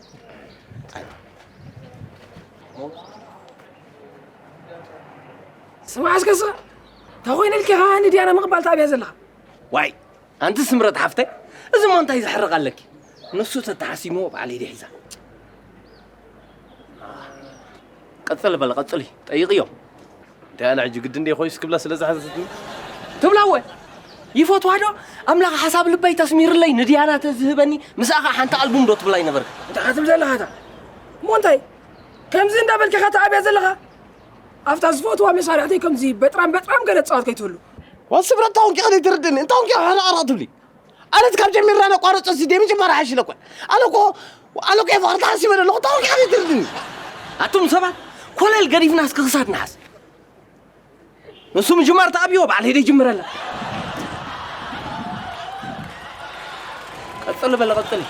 ስማዕ እስከ ስኻ፣ እንታይ ኮይነ ኢልካ ኢኻ ንድያና ምቕባል ትኣብያ ዘለኻ? ዋይ፣ ኣንቲ ስምረት ሓፍተይ፣ እዚ እሞ እንታይ ዘሕርቕ ኣለኪ? ንሱ ተተሓሲሞ ባዕለይ ድየ ሒዛ። ቀጽል በለ፣ ቀጽሊ፣ ጠይቕዮ። እንታይ ኣነ ሕጂ ግድን ድየ ኮይስ ክብላ ስለ ዝሓሰብኩ? ትብላ እወ። ይፈትዋ ዶ? ኣምላኽ ሓሳብ ልበይ ተስሚርለይ ንድያና ተዝህበኒ፣ ምስኣ ኸኣ ሓንቲ ኣልቡም ዶ ትብላ ኣይነበርካ? እንታይ ትብል ዘለኻ እታ? እሞ እንታይ? ከምዚ እንዳበልካ ኢኻ ትኣብያ ዘለኻ? ኣብታ ዝፈትዋ መሳርሕተይ ከምዚ በጥራም በጥራም ገለ ትጻወት ከይትህሉ። ዋ ስምረት፣ እንታይ ኮንኪ ኢኺ ዘይትርድእኒ? እንታይ ኮንኪ ኢኺ ሕርቕርቕ ትብሊ? ኣነ እቲ ካብ ጀሚርና ነቋርጾ እዚ ደይ መጀመርያ ሓይሽ ኢለ እኮ። ኣነ እኮ፣ ኣነ እኮ እየ ፍቕሪ ተሓሲበ ዘለኹ። እንታይ ኮንኪ ኢኺ ዘይትርድእኒ? ኣቱም ሰባት፣ ኮለል ገዲፍና እስከ ክሳድ ንሓዝ። ንሱ ምጅማር ተኣብዮ፣ ባዕለይ ደይ ጅምረላ። ቀጽል በለ፣ ቀጽል።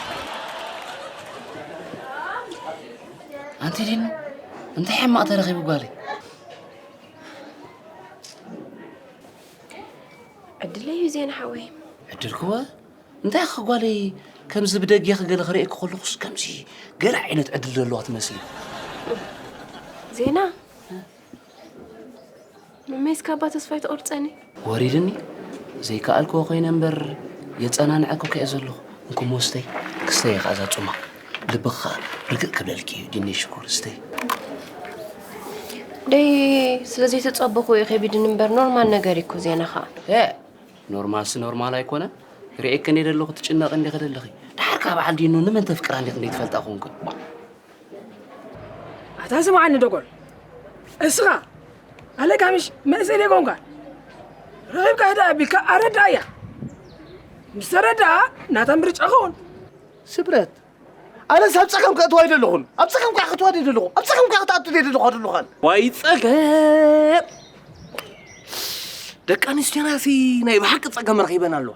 ኣንቲ ዲኑ፣ እንታይ ሕማቕ ተረኺቡ ጓለይ? ዕድለይ እዩ ዜና ሓወይ። ዕድልክወ? እንታይ ኢኺ ጓለይ፣ ከምዚ ብደጊኺ ገለ ክርእየኪ ከለኹስ ከምዚ ገለ ዓይነት ዕድል ዘለዋ ትመስሊ። ዜና? መመይስ ካባ ተስፋ ኣይትቖርጸኒ። ወሪድኒ፣ ዘይከኣልክዎ ኮይነ እምበር የጸናንዐኪ እኮ እየ ዘለኹ። እንኩሞ ስተይ፣ ክስተየ ከኣ እዛ ጹማቕ። ልብኺ ከኣ ርግእ ክብለልኪ እዩ፣ ዲነይ ሽኮር፣ ስተይ። ደይ ስለ ዘይተጸበኹ እዩ ከቢድኒ እምበር ኖርማል ነገር እዩ እኮ ዜና ከኣ። እ፣ ኖርማልሲ ኖርማል ኣይኮነን። ርእየኪ እንደ ዘለኹ ትጭነቒ እንዲኺ ዘለኺ። ደሓር ከኣ በዓል ዲኑ ንመን ተፍቅራ እንዲኺ እንደ ትፈልጣ ኮንኩ። ኣታ ስምዓኒ ደጎል፣ እስኻ ኣለካ ምሽ መእሰሪ ኮንካ ረኺብካ ኢዳ ኣቢልካ ኣረዳእያ። ምስ ተረድኣ ናታ ምርጫ ኸውን። ስምረት፣ ኣነስ ኣብ ጸገም ከእትዋ ኣይደለኹን። ኣብ ጸገም ከዓ ክትዋ ኣይደለኹ። ኣብ ጸገም ከዓ ክትኣቱ ኣይደለኹ ኣይደለኹን። ዋይ ጸገም! ደቂ ኣንስትዮናሲ ናይ ብሓቂ ጸገም ረኺበን ኣለዋ።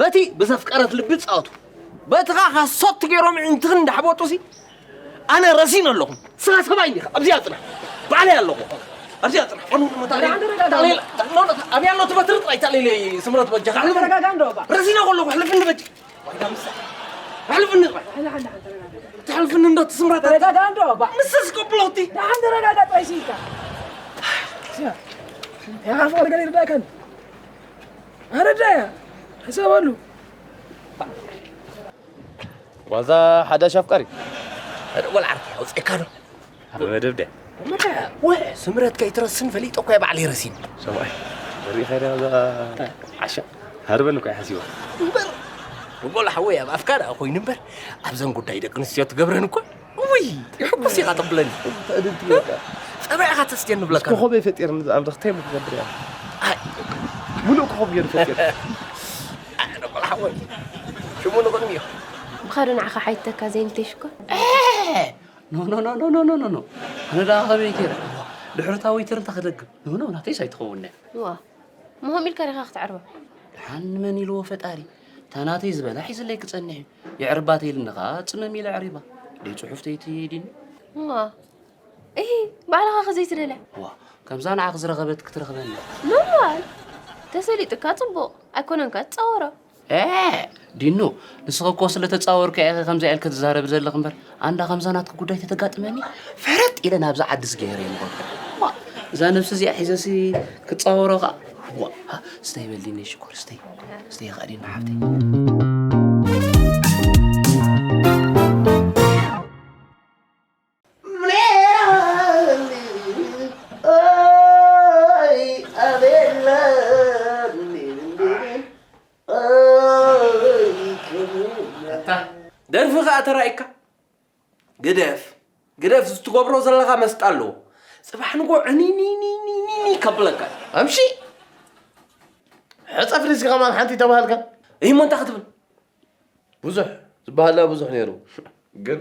በቲ ብዘፍቀረት ልቢ ጻወቱ። በቲ ኸዓ ካሶት ገይሮም ዕንትኽን እንዳሕበጡሲ፣ ኣነ ረሲን ኣለኹ። ስኻ ሰብኣይ እንዲኻ፣ ኣብዚኣ ጽናሕ። ባዕለይ ኣለኹ። ኣብዚኣ ጽናሕ። ፈኑ፣ ፈኑ፣ ታሌ-፣ ታሌ-፣ ታሌ-፣ ኣበይ ኣሎ ትበትሪ ጥራይ ታሌለይ ስምረት በጃኻ። ተረጋጋ እንዶ እባ። ረሲና ከለኹ ሕልፍኒ በጃ። ዋይዳ ምሳ። ሕልፍኒ ጥራይ። ሓላ፣ ሓላ፣ ሓላ፣ ተረጋጋ። ትሕልፍኒ እንዶ ትስምረት። ተረጋጋ እንዶ እባ። ምስስ ቀብሎቲ። ደሓን ተረጋጋ ጥራይ ሲኢልካ። ስማ፣ ያኻ ፍቕሪ ገለ ይርዳእካን። ኣረዳያ፣ ሕሰበሉ። ዋዛ ሓዳሽ ኣፍቃሪ። ኣረ፣ ወላ ዓርኪ ኣውፅእካ ዶ? ኣብ መደብ ድያ? ወ-፣ ስምረት ከይትረስን ፈሊጠ እኮ እየ ባዕለይ ረሲን። ሰብኣይ፣ ሪኢኻ ዲኻ እዛ ዓሻ? ሃርበኒ እኮ እየ ሓሲባ። እምበር፣ ንጎላ ሓወይ ኣብ ኣፍካ ደኣ ኮይኑ እምበር፣ ኣብዘን ጉዳይ ደቂ ኣንስትዮ ትገብረን እኮ። ውይ፣ ይሕጉስ ኢኻ ተብለኒ። ተዕድልቲ በቃ። ጸባይ ኢኻ ተስትየኒ ብለካ። ምስ ኮኾበይ ፈጢርኒ ዝኣምልኽ እንታይ እሞ ክገብር እያ? ኣይ። ምሉእ ኮኾብ ገይሩ ፈጢር። ኣይ፣ ደቆል ሓወይ። ሽሙ ንቕድሚዮ። ብኻዶ ንዓኻ ሓይተካ ዘይንተይ ሽኮር። ኤ! ኖ፣ ኖ፣ ኖ። ኣነ ደኣ ከመይ ገይረ? ድሕሪ እታ ወይተር እንታይ ክደግም? ኖ፣ ኖ፣ ናተይስ ኣይትኸውን እያ። ዋ። ምህም ኢልካ ዲኻ ክትዕርባ? ደሓን ንመን ኢልዎ ፈጣሪ? እታ ናተይ ዝበላ ሒዝለይ ክጸንሕ እዩ። የዕርባ ተይልኒ ኸኣ ጽመም ኢለ ኣዕሪባ። ደይ ጽሑፍ ተይትሂድኒ። እዋ። እሂ፣ ባዕልኻ ከ ዘይትደልያ? ዋ፣ ከምዛ ንዓኺ ዝረኸበት ክትረኽበኒ። ኖርማል። ተሰሊጡካ ጽቡቕ። ኣይኮነንካ ትጻወሮ። ኤ፣ ዲኑ፣ ንስኺ እኮ ስለ ተጻወርካ ኢኺ ከምዚኣ ኢልኪ ትዛረቢ ዘለኺ እምበር፣ ኣንዳ ከምዛ ናትኪ ጉዳይ ተተጋጥመኒ፣ ፈረጥ ኢለ ናብዛ ዓዲ ዝገይረ እየ ምኾንኩ። ዋ፣ እዛ ነብሲ እዚኣ ሒዘሲ ክጻወሮ ኸኣ። ዋ፣ ስተይ በሊኒ ሽኮር፣ ስተይ። ስተይ ኸኣ ዲኑ ሓፍተይ። ደርፊ ኸኣ ተራእይካ? ግደፍ፣ ግደፍ፣ ዝትገብሮ ዘለኻ መስጣ ኣለዎ። ጽባሕ ንግሆ ዕኒኒኒኒኒ ከብለካ። ኣምሺ! ሕጸፍ ሪስኪ ከማን ሓንቲ ተባሃልካ? እሞ እንታይ ክትብል? ብዙሕ ዝበሃል ብዙሕ ነይሩ። ግን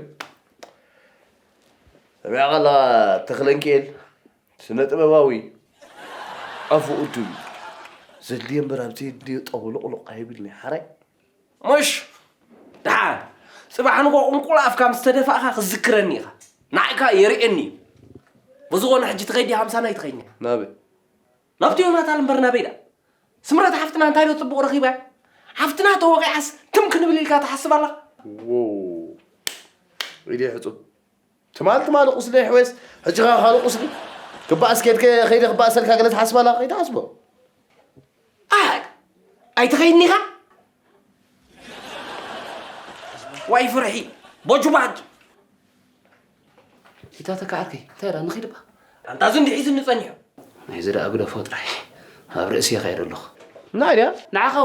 ሰሚዕካ ኣለኻ ተኽለንኪኤል ስነ ጥበባዊ ኣፉ እዱብ እዩ። ዘድልዮ እምበር ኣብቲ ድዮ ጠውልቕልቕ ኣይብልኒ ሓራይ። ሙሽ ደሓን ጽባሕ ንጎ ቁንቁል ኣፍካ ምስ ተደፋእካ ክዝክረኒ ኢኻ። ንዓይካ የርእየኒ እዩ። ብዝኾነ ሕጂ ትኸይድ ዲኻ ምሳና ኣይትኸይድን? ናበይ? ናብቲ ዮናታን እምበር ናበይ ደኣ? ስምረት ሓፍትና እንታይ ዶ ጽቡቕ ረኺባ? ሓፍትና ተወቒዓስ ትም ክንብል ኢልካ ትሓስብ ኣለኻ? ዎ፣ ኢደይ ሕጹብ። ትማል ትማል ቁስሊ ይሕወስ፣ ሕጂ ኸኣ ካልእ ቁስሊ። ክባእስ ኬድከ ኸይደ ክባእሰልካ ገለ ትሓስብ ኣለኻ? ከይትሓስቦ። ኣይ፣ ኣይትኸይድን ኢኻ? ዋይ ፍርሒ፣ ቦጁ ባጅ። ኢታ ተካ ዓርከይ፣ እንታይ ደኣ ንኺድ ባ? ኣንታ እዚ እንዲሒዙኒ ጸኒሑ። ናይዚ ደኣ ግደፎ ጥራይ። ኣብ ርእሲ እየ ከይደ ኣለኹ። ናይ ድያ? ንዓኻ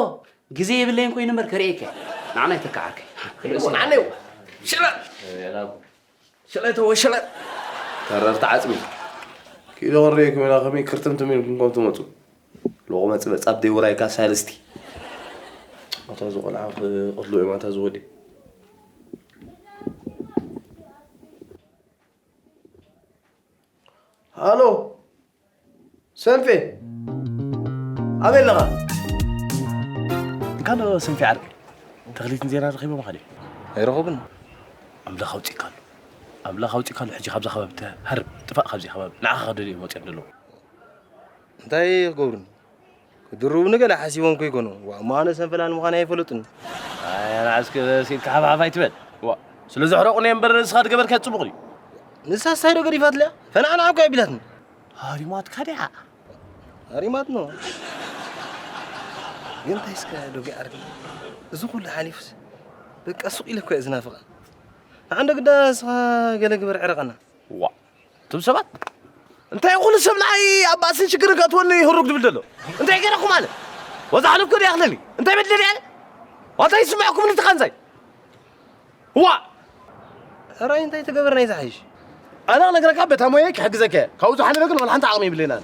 ግዜ የብለይን ኮይኑ እምበር ከርእየካ እየ። ንዓና ይተካ ዓርከይ። ርእሲ ንዓና እዩ። ሽረ! ሽረ ተወ ሽረ! ተረርታ ዓጽሚ። ኪዶ ወሬኩም ኢና ከመይ ክርትምትም ኢልኩም ከም ትመጹ። ሎቕመ ጽበጻብ ደይ ውራይካ ሳልስቲ። ኣታ ዝቖልዓ ክቕትሉ እዮም ኣታ ዝወዲ። ሃሎ፣ ሰንፌ፣ ኣበይ ኣለኻ? እንካሎ ሰንፌ ዓርከይ፣ ተኽሊትን ዜናን ረኺቦም ኸድዮም? ኣይረኸቡን። ኣምላኽ ኣውጺእካሉ። ኣምላኽ ኣውጺእካሉ፣ ሕጂ ካብዛ ከባቢ ተሃርም፣ ጥፋእ ካብዚ ከባቢ። ንዓኻ ክደልዩ እዮም ወጺኦም ዘለዉ። እንታይ ክገብሩኒ? ክድርቡኒ ገለ ሓሲቦም ከይኮኑ። ዋ፣ እሞ ኣነ ሰንፈላል ምዃን ኣይፈለጡን። ኣይ፣ ኣነ ዓስከ ሲልካ ሓብሓብ ኣይትበል። ዋ፣ ስለ ዘሕረቑኒ እዮም እምበር ንስኻ ዝገበርካዮ ጽቡቕ ድዩ? ንሳስ እንታይ ዶ ገዲፋትለያ? ፈናዕናዕ እኮ ኣቢላትኒ። ሃሪማትካ ድያ? ሃሪማት ነው። ግን እንታይ እስከ ዶጊ ዓርኪ? እዚ ኩሉ ሓሊፉስ በቃ ሱቕ ኢለ እኮ እየ ዝናፍቓ። ንዓንዶ ግዳ ንስኻ ገለ ግበር ዕረቐና። ዋ፣ እቶም ሰባት እንታይ ኩሉ ሰብ ንዓይ ኣብ ባእስን ሽግርን ከእትወኒ ህሩግ ድብል ዘሎ? እንታይ ገይረኩም ኣነ? ወዛ ሓለፍኩ ድያ ክለኒ? እንታይ በድለ ድያ? ዋታ ይስምዐኩም ንትኻንዛይ? ዋ! ሕራይ እንታይ ተገበርና እዩ ዝሓይሽ? ኣነ ክነግረካ በታ ሞያይ ክሕግዘካ እየ። ካብኡ ዝሓለፈ ግን ወላ ሓንቲ ዓቕሚ የብለይን ኣነ።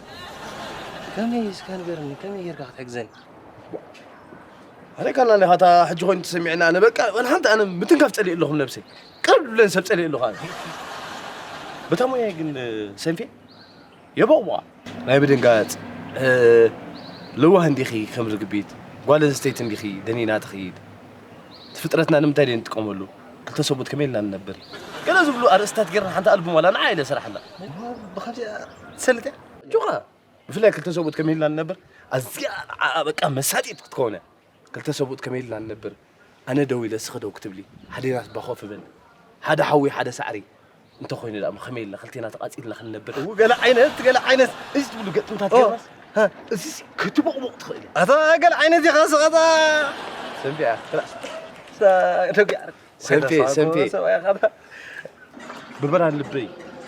ከመይ እስካ ንገርኒ፣ ከመይ ጌርካ ክትሕግዘኒ? ኣነ ካና እንዲኻ እታ ሕጂ ኮይኑ ተሰሚዕና ኣነ በቃ ወላ ሓንቲ ኣነ ምትንካፍ ጸሊእ ኣለኹም ነብሰይ። ቅርብ ብለን ሰብ ጸሊእ ኣለኹ ኣነ። በታ ሞያይ ግን ሰንፌ የበቑዋ። ናይ ምድንጋጽ፣ እ፣ ለዋህ እንዲኺ ከም ርግቢት፣ ጓል ኣንስተይቲ እንዲኺ ደኒና ትኽይድ። እቲ ፍጥረትና ንምንታይ ደይ ንጥቀመሉ? ክልተ ሰብኡት ከመይ ኢልና ንነብር? ገለ ዝብሉ ኣርእስታት ጌርና ሓንቲ ኣልቡም ዋላ ንዓ ኢለ ሰራሕና። ብኸምዚኣ ትሰልጥ እያ? ጁኻ። ብፍላይ ክልተ ሰብኡት ከመይ ኢልና ንነብር? ኣዝያ ንዓኣ በቃ መሳጢት ክትከውን እያ። ክልተ ሰብኡት ከመይ ኢልና ንነብር? ኣነ ደው ኢለ እስኺ ደው ክትብሊ፣ ሓዲና ትባ ኮፍ በል። ሓደ ሓዊ ሓደ ሳዕሪ እንተኾይኑ ደኣ ከመይ ኢልና ክልቴና ተቓጺልና ክንነብር? እው፣ ገለ ዓይነት፣ ገለ ዓይነት እዚ ትብሉ ገጥምታት ኦ፣ ጌርናስ፣ ሃ። እዚስ ክትቦቕቦቕ ትኽእል እያ። ኣታ ገለ ዓይነት ኢኻ ስቕ ኣታ። ሰንፌ እያ። ክላ-፣ ሳ-፣ ደጊ ዓርክ። ሰንፌ፣ ሰንፌ። ሰብኣይ ኢኻ። ብምራን ልበይ፣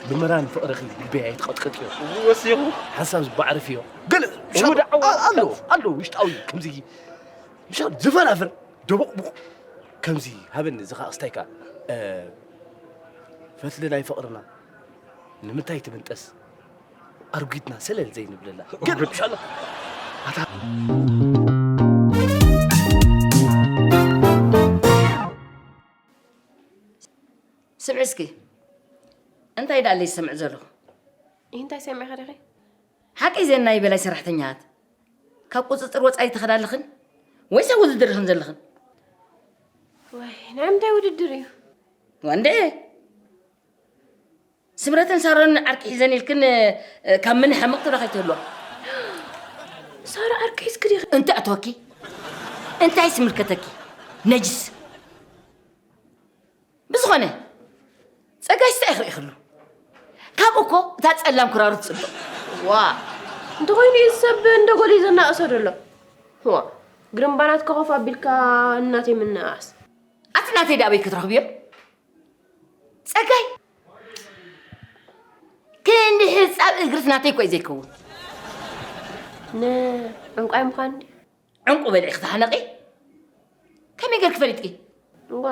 ብምራን ፍቕርኺ ልበይ ኣይትቐጥቀጥዮ። ወሲኹ። ሓንሳብ ዝባዕርፍዮ። ገለ ውዳዕ ሻ-፣ ኣ-፣ ኣሎ፣ ኣሎ ውሽጣዊ ከምዚ ምሻ ዝፈናፍር ደቦቕቡቕ ከምዚ ሃበኒ። እዚ ኸኣ ክስታይ ከኣ፣ እ፣ ፈትሊ ናይ ፍቕርና ንምንታይ ትምንጠስ? ኣርጒድና ሰለል ዘይንብለላ። ግን ምሻ ኣሎ። ኣታ ስምዒ እስኪ፣ እንታይ ደኣ ኣለይ ዝሰምዕ ዘለኹ? እንታይ ሰሚዕኺ ዲኺ? ሓቀይ ዘን ናይ በላይ ሰራሕተኛታት ካብ ቁጽጽር ወጻኢ ትኸዳ ኣለኽን ወይስ ኣብ ውድድር ኢኽን ዘለኽን? ወይ፣ ናይ ምንታይ ውድድር እዩ? ዋንዴ፣ ስምረትን ሳሮንን ዓርኪ ሒዘን ኢልክን፣ እ፣ ካብ ምን ሓመቕ ትብላ ከይትህልዋ። ሳራ ዓርኪ ሒዝኪ ዲኺ? እንታይ ኣተወኪ? እንታይ ዝምልከተኪ? ነጅስ። ብዝኾነ፣ ጸጋይ ስታይ ክርኢ ከሎ። ካብኡ እኮ እታ ጸላም ክራሩ ትጽብቕ። ዋ፣ እንተኾይኑ እዩ ሰብ እንደ ጎሊ ዘናእሶ ደሎ። ዋ፣ ግርምባናት ከኾፍ ኣቢልካ እናተይ ምንኣስ። ኣቲ ናተይ ደኣ ኣበይ ክትረኽብዮ? ጸጋይ፣ ክንዲ ሕጻብ እግርስ ናተይ እኮ እዩ ዘይከውን። ነ ዕንቋይ ምዃን ድዩ? ዕንቁ በልዒ ክትሓነቂ? ከመይ ጌርኪ ፈሊጥኪ? እዋ፣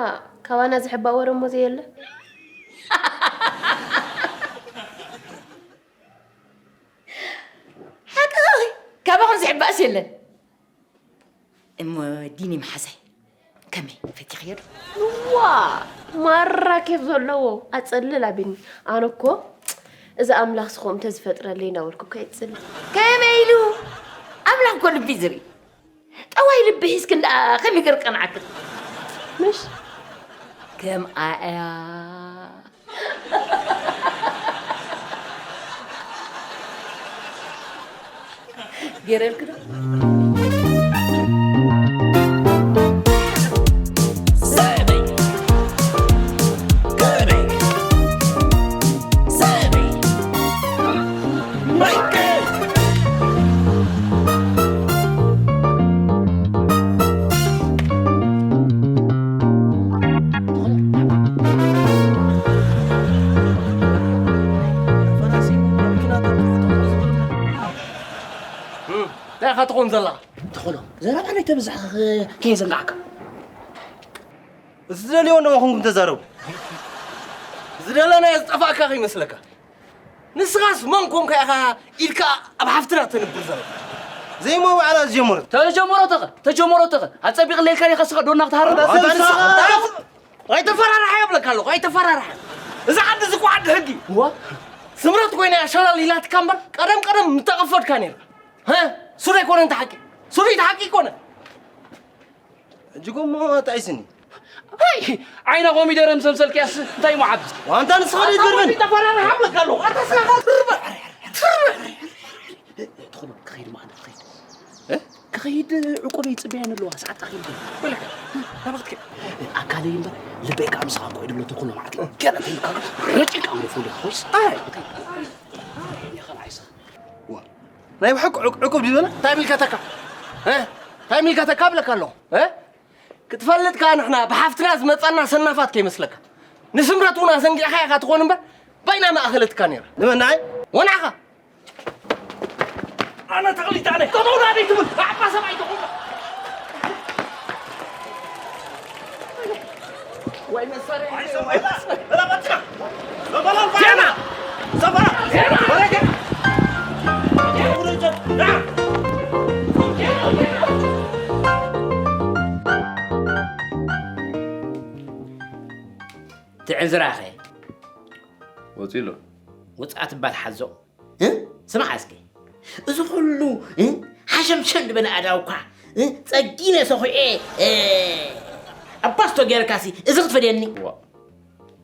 ካባና ዝሕባእ ወረ እሞ ዘየለ። ሓቂ፣ ካባኹም ዝሕባእስ የለን። እሞ ዲኒ መሓዛይ፣ ከመይ ፈቲኽዮ ዶ? እዋ፣ ማራ ኬፍ ዘለዎ፣ ኣጸልል ኣቢኒ። ኣነ እኮ፣ እዚ ኣምላኽ ስኹም እንተዝፈጥረለይ እናበልኩ እኮ የጽልል። ከመይ ኢሉ? ኣምላኽ እኮ ልቢ ዝርኢ። ጠዋይ ልቢ ሒዝክን ደኣ ከመይ ገይሩ ቀንዓክን? ምሽ? ከምኣ እያ። ገይረልክ ዶ? እንታይ ኢኻ ትኾን ዘላ? ተኾኖ፣ ዘረባ ናይ ተብዛሕ ከየዘንጋዕካ። ዝደልዮ እንደማ ኮንኩም ተዛረቡ። ዝደለናዮ ዝጠፋእካ ከይመስለካ። ንስኻስ መን ኮንካ ኢኻ ኢድካ ኣብ ሓፍትና ተንብር ዘለኻ? ዘይሞ ባዕላ ዝጀመረት። ተጀመሮ ተኸ፣ ተጀመሮ ተኸ። ኣጸቢቕ ለይካ ዲኻ ስኻ ዶና ክትሃርም? ኣንታ ንስኻ ኣይተፈራርሓ ይብለካ ኣለኹ፣ ኣይተፈራርሓ። እዛ ዓዲ እዚ እኮ ዓዲ ሕጊ። እዋ። ስምረት ኮይና እያ ሸለል ኢላትካ እምበር፣ ቀደም ቀደም ምተቐፈድካ ነይርካ። ሀ? ሱር ኣይኮነን እቲ ሓቂ። ሱር እቲ ሓቂ ኣይኮነን። ሕጂ ጎማ ጣዒስኒ። ኣይ፣ ዓይና ኮሚደረ ምስ ኣምሰልክያስ እንታይ እሞ ዓቢ? ዋንታ ንስኻ ደይ ትገርመኒ። ኣታ ተፈራርሓ እብለካ ኣለኹ። ኣታ ስኻ ትርበ-፣ ትርበ-፣ ትኾኖ፣ ክኸይድ መዓና፣ ክኸይድ። እ? ክኸይድ ዕቁበይ ይጽበያን ኣለዋ፣ ሰዓት ኣኺሉ። በለካ፣ ናባኽትከ? ኣካለይ እምበር፣ ልበይ ከኣ ምሳኻ እኮ እዩ ድብሎ ተኾኖ ማለት ነው። ገለ ተይልካ፣ ረቂቕ ኣምሮ ፍሉይ ኮይስ። ኣይ። ይኸል ዓይሳ። ዋ። ናይ ብሓቂ ዕቁ-፣ ዕቁብ ድዩ በለ? እንታይ ኢልካ ተካ? እ? እንታይ ኢልካ ተካ እብለካ ኣለኹ? እ? ክትፈልጥ ከኣ ንሕና ብሓፍትና ዝመጻና ሰናፋት ከይመስለካ። ንስምረት እውን ኣዘንጊዕካ ኢኻ ትኾን እምበር፣ ባይና መኣኸለትካ ነይራ። ንመን ንዓይ? ወናኻ። ኣነ ተቕሊጥ ኣነ። ጠጠው ናበይ ትብል? ዓባ ሰብኣይ ተኾንካ። ወይ መሳርያ። ዜና! ዘበላ! ዜና! ወረደ! ትዕዝራኸ? ወፂ ኣሎ። ውፅኣት እባ ትሓዞ። እ? ስማዕ እስኪ። እዚ ኩሉ፣ እ? ሓሸምሸም ዝበለ ኣእዳውካ፣ እ? ጸጊነ ሰኹዔ፣ እ? ኣባስቶ ጌርካሲ፣ እዚ ክትፈድየኒ? ዋ።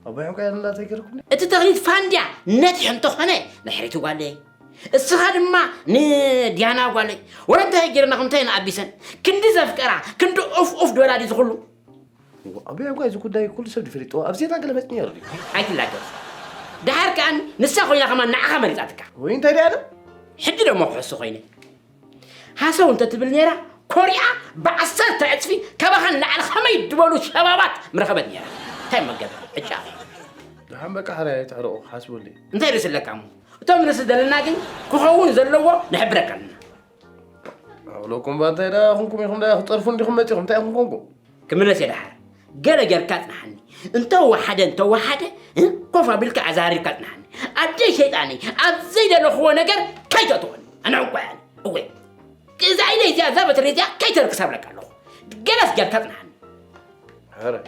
ኣቦይ ዕንቋይ ኣላ እንታይ ገይርኩኒ? እቲ ተኽሊት ፋንድያ ነቲሑ እንተኾነ፣ ንድሕሪት ጓለይ። እስኻ ድማ ንዲያና ጓለይ። ወረ እንታይ ጌርናኹም፣ እንታይ ንኣቢሰን? ክንዲ ዘፍቀራ፣ ክንዲ ኡፍ ኡፍ ድበላ ድዩ ዝኹሉ? ኣቦይ ዕንቋይ፣ እዚ ጉዳይ ኩሉ ሰብ ድፈሊጥዎ፣ ኣብ ዜና ገለ መጽኒ ኣሎ ድዩ? ኣይትላገጽ። ደሓር ከኣ ንሳ ኮይና ከማን ንዓኻ መሪጻትካ። ወይ እንታይ ደኣ ኣነ? ሕጂ ደሞ ክሕሱ ኮይነ። ሃሰው እንተ ትብል ነይራ፣ ኮሪያ ብዓሰርተ ዕጽፊ ካባኻ ንላዕሊ ከመይ ዝበሉ ሸባባት ምረኸበት ነይራ። እንታይ መገበ ዕጫ። ደሓን በቃ፣ ሕራይ ኣይትሕረቑ፣ ሓስቡለይ። እንታይ ርእሲ ኣለካ እሞ? እቶም ርእሲ ዘለና ግን ክኸውን ዘለዎ ንሕብረካ ኣለና። ኣውለኩም ባ እንታይ ደኣ ኹንኩም ኢኹም ደኣ ክትጠርፉ እንዲኹም መጺኹም፣ እንታይ ኢኹም ኮንኩም? ክምለስ እየ ደሓር። ገለ ጌርካ ጽንሓኒ። እንተወሓደ፣ እንተወሓደ፣ እ? ኮፍ ኣቢልካ ኣዛሪርካ ጽንሓኒ። ኣደይ ሸይጣነይ፣ ኣብ ዘይደለኽዎ ነገር ከይተእትወኒ። ኣነ ዕንቋይ ኣነ። እወ። እዛ ኢደይ እዚኣ፣ እዛ በትሪ እዚኣ ከይተርክሳ እብለካ ኣለኹ። ገለስ ጌርካ ጽንሓኒ። ሕራይ።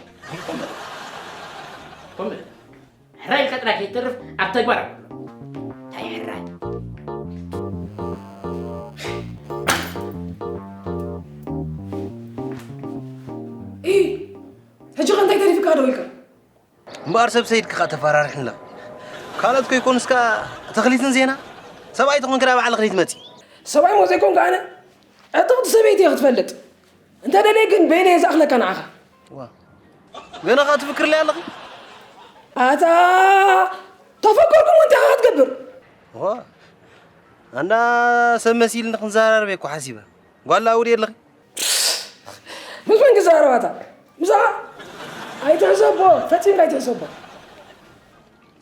ሕራይ ኢልካ ጥራይ ከይተርፍ ኣብ ተግባር ኣውዕሎ። እንታይ ሕራይ? ኢይ፣ ሕጂ ኸ እንታይ ተሪፍካ ደው ኢልካ? እምበኣር ሰብ ሰይድኪ ኸኣ ተፈራሪሕና። ካልኦት ከይኮኑስ ከኣ ተኽሊትን ዜና? ሰብኣይ ተኾንኪ ደኣ ባዕልኺ ከይትመጺ። ሰብኣይ እሞ ዘይኮንኩ ኣነ? ዕጥቕቲ ሰበይቲ እየ ክትፈልጥ። እንተ ደልየ ግን በይነ እየ ዝኣኽለካ ንዓኻ። ዋ። ገና ኸኣ ትፍክርለይ ኣለኺ? ኣታ ተፈከርኩም እንታይ ኢኻ ክትገብር? ዋ። ኣንዳ ሰብ መሲልኒ ክንዘራረብ እየ እኮ ሓሲበ። ጓል ኣውሪ ኣለኺ? ምስ መን ክዛረብ ኣታ? ምስኣ? ኣይትሕሰቦ፣ ፈጺምካ ኣይትሕሰቦ።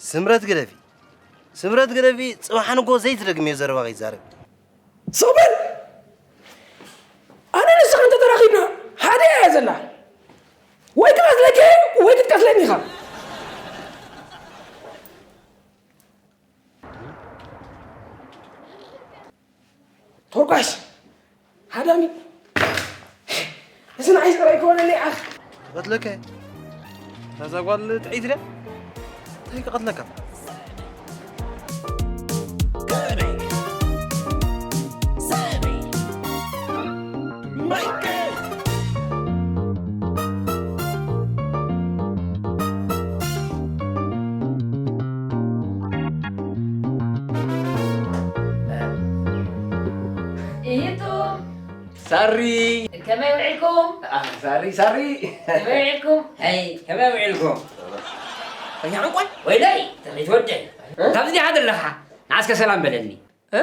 ስምረት ግደፊ። ስምረት ግደፊ፣ ጽባሕ ንግሆ ዘይትደግምዮ ዘረባ ከይትዛረቢ። ስቕ በል! ኣነ ንስኻ እንተተራኺብና፣ ሓደ እያ ዘላ። ወይ ክቐትለካ እየ፣ ወይ ክትቀትለኒ ኢኻ። ቶርኳሽ! ሃዳሚ! እዚ ንዓይ ዝቕረ ኣይኮነለይ ኣኽ። ክቐትለካ እየ። እዛ ጓል ጥዕይቲ ድያ? እንታይ ክቐትለካ? ኢቱ። ሳሪ። ከመይ ውዒልኩም? ኣ፣ ሳሪ፣ ሳሪ። ከመይ ውዒልኩም? ሄይ፣ ከመይ ውዒልኩም? ወይና ዕንቋይ? ወይለይ፣ ተኽሊት ወደይ። እ? ካብዚ ዲኻ ዘለኻ? ንዓስከ ሰላም በለኒ። እ?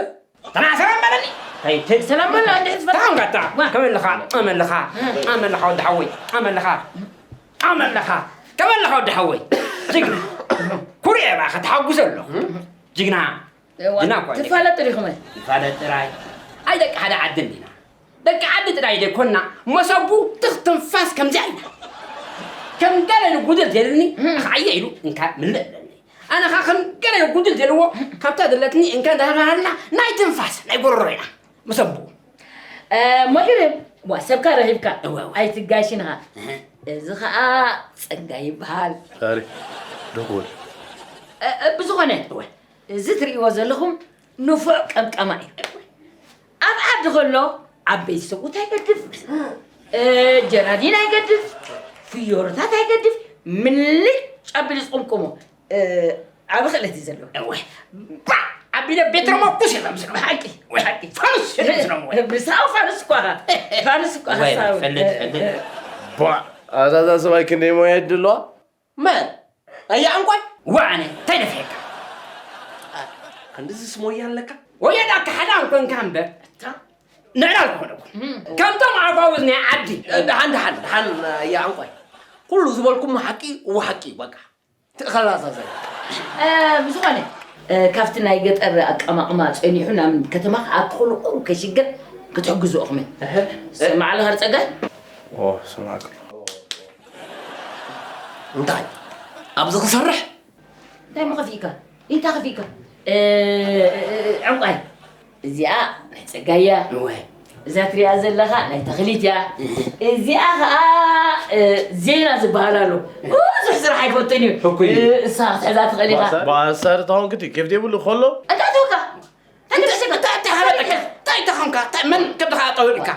ተና ሰላም በለኒ። ሄይ፣ ተ-፣ ሰላም በለኒ፣ እንዴ፣ ዝፈ-፣ ታም ጋታ። ዋ። ከመይ ኣለኻ? ኣመለኻ? እ። ኣመለኻ፣ ወዲ ሓወይ? ኣመለኻ? ኣመለኻ? ከመለኻ ወዲ ሓወይ? ጅግና። ኩርዕ እባ ከተሓጉሰ ኣለኹ። ጅግና። እዋ፣ ጅግና እኮ ኣለካ። ትፋለጡ ዲኹም? ይፋለጥ ጥራይ። ኣይ ደቂ ሓደ ዓዲ እንዲና። ደቂ ዓዲ ጥራይ ደይኮንና፣ መሰቡ ትኽ ትንፋስ ከምዚኣ ኢና። ከም ገለ ንጉድል ዘልኒ፣ እም። ኣኽዓየ ኢሉ እንካ ምልእ ኣለኒ። ኣነ ኸኣ ከም ገለ ንጉድል ዘለዎ፣ ካብታ ዘለትኒ እንካ እንዳተባሃልና፣ ናይ ትንፋስ፣ ናይ ጎረሮ ኢና። መሰቡ። እ፣ ሞዲርም፣ ዋ፣ ሰብካ ረኺብካ። እወ፣ እወ። ኣይትጋሽን ኢኻ። እህ። እዚ ኸኣ ጸጋ ይበሃል። ኣሪ፣ ደኹል። እ፣ እ፣ ብዝኾነ፣ እወ። እዚ ትርእይዎ ዘለኹም ንፉዕ ቀምቃማ እዩ። ኣብ ዓዲ ከሎ ዓበይቲ ሰብኡት ኣይገድፍ፣ እ፣ ጀራዲን ኣይገድፍ፣ ፍዮርታት ኣይገድፍ፣ ምልጭ ኣቢሉ ዝቕምቅሞ፣ እ፣ ዓቢ ክእለት እዩ ዘለዎ። እወ። ባዕ! ኣቢለ ቤት ረመኩስ እዮም ምስሎም። ብሓቂ፣ ብሓቂ። ፋኑስ እዮም ምስሎም፣ ወይ። ብሳው ፋኑስ እኳ ኢኻ። ፋኑስ እኳ ኢኻ፣ ወይ፣ ሳው። ፈልጥ፣ ፈልጥ። እ፣ እ። ቧ! ኣዛዛ ሰብኣይ ክንደይ ሞያ ይድለዋ? መን? ኣያ ዕንቋይ? ዋዕነ፣ እንታይ ነፊሕካ? አ፣ ክንድዚ ስሞያ ኣለካ? ወየዳ ካሕዳ እንኮንካ እምበር፣ እታ ንዕላል ክኾነኩም። እም። ከምቶም ኣጓውዝ ናይ ዓዲ። እ፣ ደሓን፣ ደሓን፣ ደሓን፣ ኣያ ዕንቋይ። ኩሉ ዝበልኩም ሓቂ፣ እዎ ሓቂ እዩ፣ በቃ። ትእኸላ ዛዛይ። እ፣ ብዝኾነ፣ እ፣ ካብቲ ናይ ገጠር ኣቀማቕማ ጸኒሑ ናብ ከተማ ክኣቱ ከሎ ቁሩብ ከይሽገር ክትሕግዝኦ እኽመ። እህ። ሰማዕ ኣለኻ ጸጋይ? ኦ፣ ሰማዕካ። እንታይ? ኣብዚ ክሰርሕ? እንታይ ሞ ከፊእካ? እንታይ ከፊእካ? እ፣ እ፣ እ፣ ዕንቋይ። እዚኣ ናይ ጸጋይ እያ። እወ። እዛ ትሪኣ ዘለኻ ናይ ተኽሊት እያ። እህ። እዚኣ ኸኣ፣ እ፣ ዜና ዝበሃል ኣሎ። ብዙሕ ስራሕ ኣይፈቱን እዩ። ሕኩይ እዩ። እ፣ እሳ ክትሕዛ ትኽእል ኢኻ። ባእሳር ተኾንክቲ ኬፍ ዘይብሉ ከሎ? እንታይ ትብካ? እንታይ እንታይ፣ እንታይ፣ እንታይ ሃበጠካ? እንታይ ተኾንካ? እንታይ፣ መን ከብድኻ ኣጠውልካ?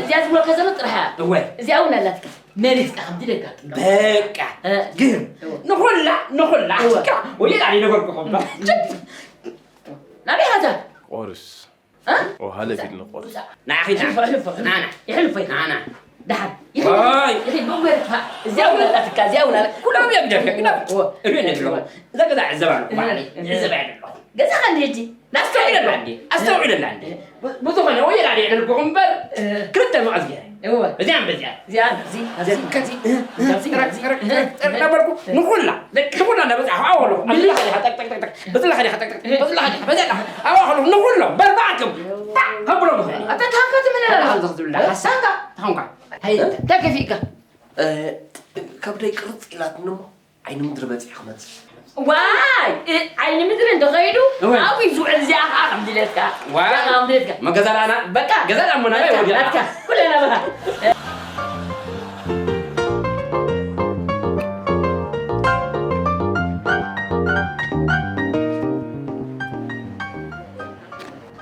እዚኣ ዝብለካ ዘሎ ጥራሕ እያ። እወ። እዚኣ እውን ኣላትካ። መሪጽካ ከምቲ ደጋ። በቃ። እ። ግን እወ። ንኹላ፣ ንኹላ እወ። ኣስካ ወይላ ኣይነገርኩኹም። እ። ናበይ ሃዛ? ቆርስ። እ? ኦ፣ ሃለፍ ኢልና ቆርስ። ንዓኺ ንዓ። ሕልፎ፣ ሕልፎ። ንዓና። ይሕልፎ። ንዓና። ደሓን። ይኺድ። ዋይ። ይኺድ፣ ብእግሩ ይጥፋእ። እዚኣ እውን ኣላትካ፣ እዚኣ እውን ኣላ-፣ ኩሎም እዮም ደፊኦም፣ ግዳ እወ። እወ። እወ። እዛ ገዛ ዕዘባ ኣለኹ፣ ባዕለይ። እወ። ዕዘባ ኣለኹ። ገዛኻ እንዲ ሕጂ? ኣስተውዕለላ እንዲ፣ ኣስተውዕለላ እንዲ። ብ-፣ ብዝኾነ፣ ወይ ላዕሊ የዕለልኩኹም እምበር፣ እ። ክልተ መቐዝ ገይረ። እወ። እዚኣ እምበር እዚኣ። እዚኣ፣ እዚ፣ ኣብዚ፣ እዚ፣ እዚ፣ እዚ፣ እዚ፣ እዚ፣ ጥረግ፣ ጥረግ፣ ጥረግ፣ ጥረግ እናበልኩ፣ ንኹላ፣ ንኹላ እናበጻሕኩ፣ ኣብኣ ከለኹ፣ ኣብ ምልሽ። ዝላኻ ዲኻ፣ ጠቅ፣ ጠቅ፣ ጠቅ፣ ጠቅ፣ በዚ ላኻ ዲኻ፣ ጠቅ፣ ጠቅ፣ በዚ ላኻ ዲኻ፣ በዚ ላኻ፣ ኣብኣ ከለኹ፣ ንኹሎም፣ በል ብኣክም፣ ጣዕ፣ ከብሎም ይኽእል። ኣታ፣ ታንካ ትምለላ። ኣታ፣ ዝብላ። ኣታ። ታንካ፣ ታንካ። ሃይ፣ እንታይ ከፊእካ? እ፣ ከብደይ ቅርጽ ኢላትኒ እሞ። ዓይኒ ምድሪ በጺሐ ክመጽእ። ዋይ! እ፣ ዓይኒ ምድሪ እንዶ ኸይዱ፣ እወ። ኣብኡ እዩ ዝውዕል፣ እዚኣ ኸዓ ከም ድሌትካ። ዋይ! እዚኣ ኸዓ ከም ድሌትካ። መገዛ ላና። በቃ። ገዛ ላሞ ናበይ ናትካ፣ ወዲያ? ናትካ። ኩሉ ናባኻ።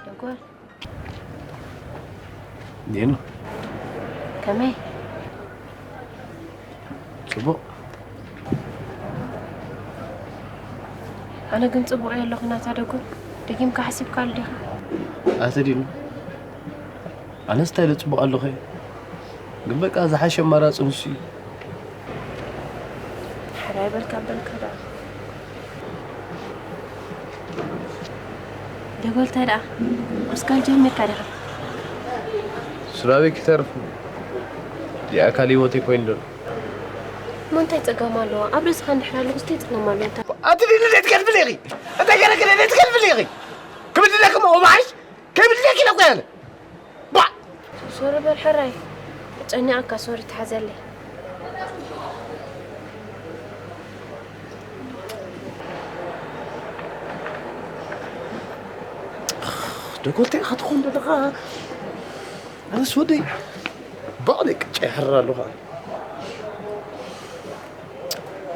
ደጓል። ዲኑ። ከመይ? ጽቡቕ። ኣነ ግን ጽቡቕ እየ ኣለኹ ናታ ደጎል። ደጊምካ ሓሲብካሉ ዲኻ? ኣቲ ዲኑ። ኣነስ እንታይ ኢለ ጽቡቕ ኣለኹ እየ። ግን በቃ ዝሓሸ ኣማራጺ ንሱ እዩ። ሓራይ በልካ በልካ ደኣ። ደጎል እንታይ ደኣ? ቁርስካ ጀሚርካ ዲኻ? ስራበይ ክተርፍ ብኣካል ህይወተይ ኮይኑ ዘሎ። እሞ እንታይ ጸገም ኣለዎ? ኣብ ርእስኻ እንድሕር ኣለኹስ እንታይ ጸገም ኣለዎ? ኣቲ ዲኑ እንታይ ትከልፍል ኢኺ? እንታይ ገለ ገለ እንታይ ትከልፍል ኢኺ? ክብድለክም ኦማሽ ከይብድለኪ ኢለ እኮ እየ ኣነ። ባ! ሶሪ በል ሕራይ። ጨኒቐካ ሶሪ ተሓዘለይ። ደጎል እንታይ ኢኻ ትኾን ዘለኻ? ኣነስ ወደይ ባዕለይ ቅጫ ይሕርር ኣለኹ ኣነ።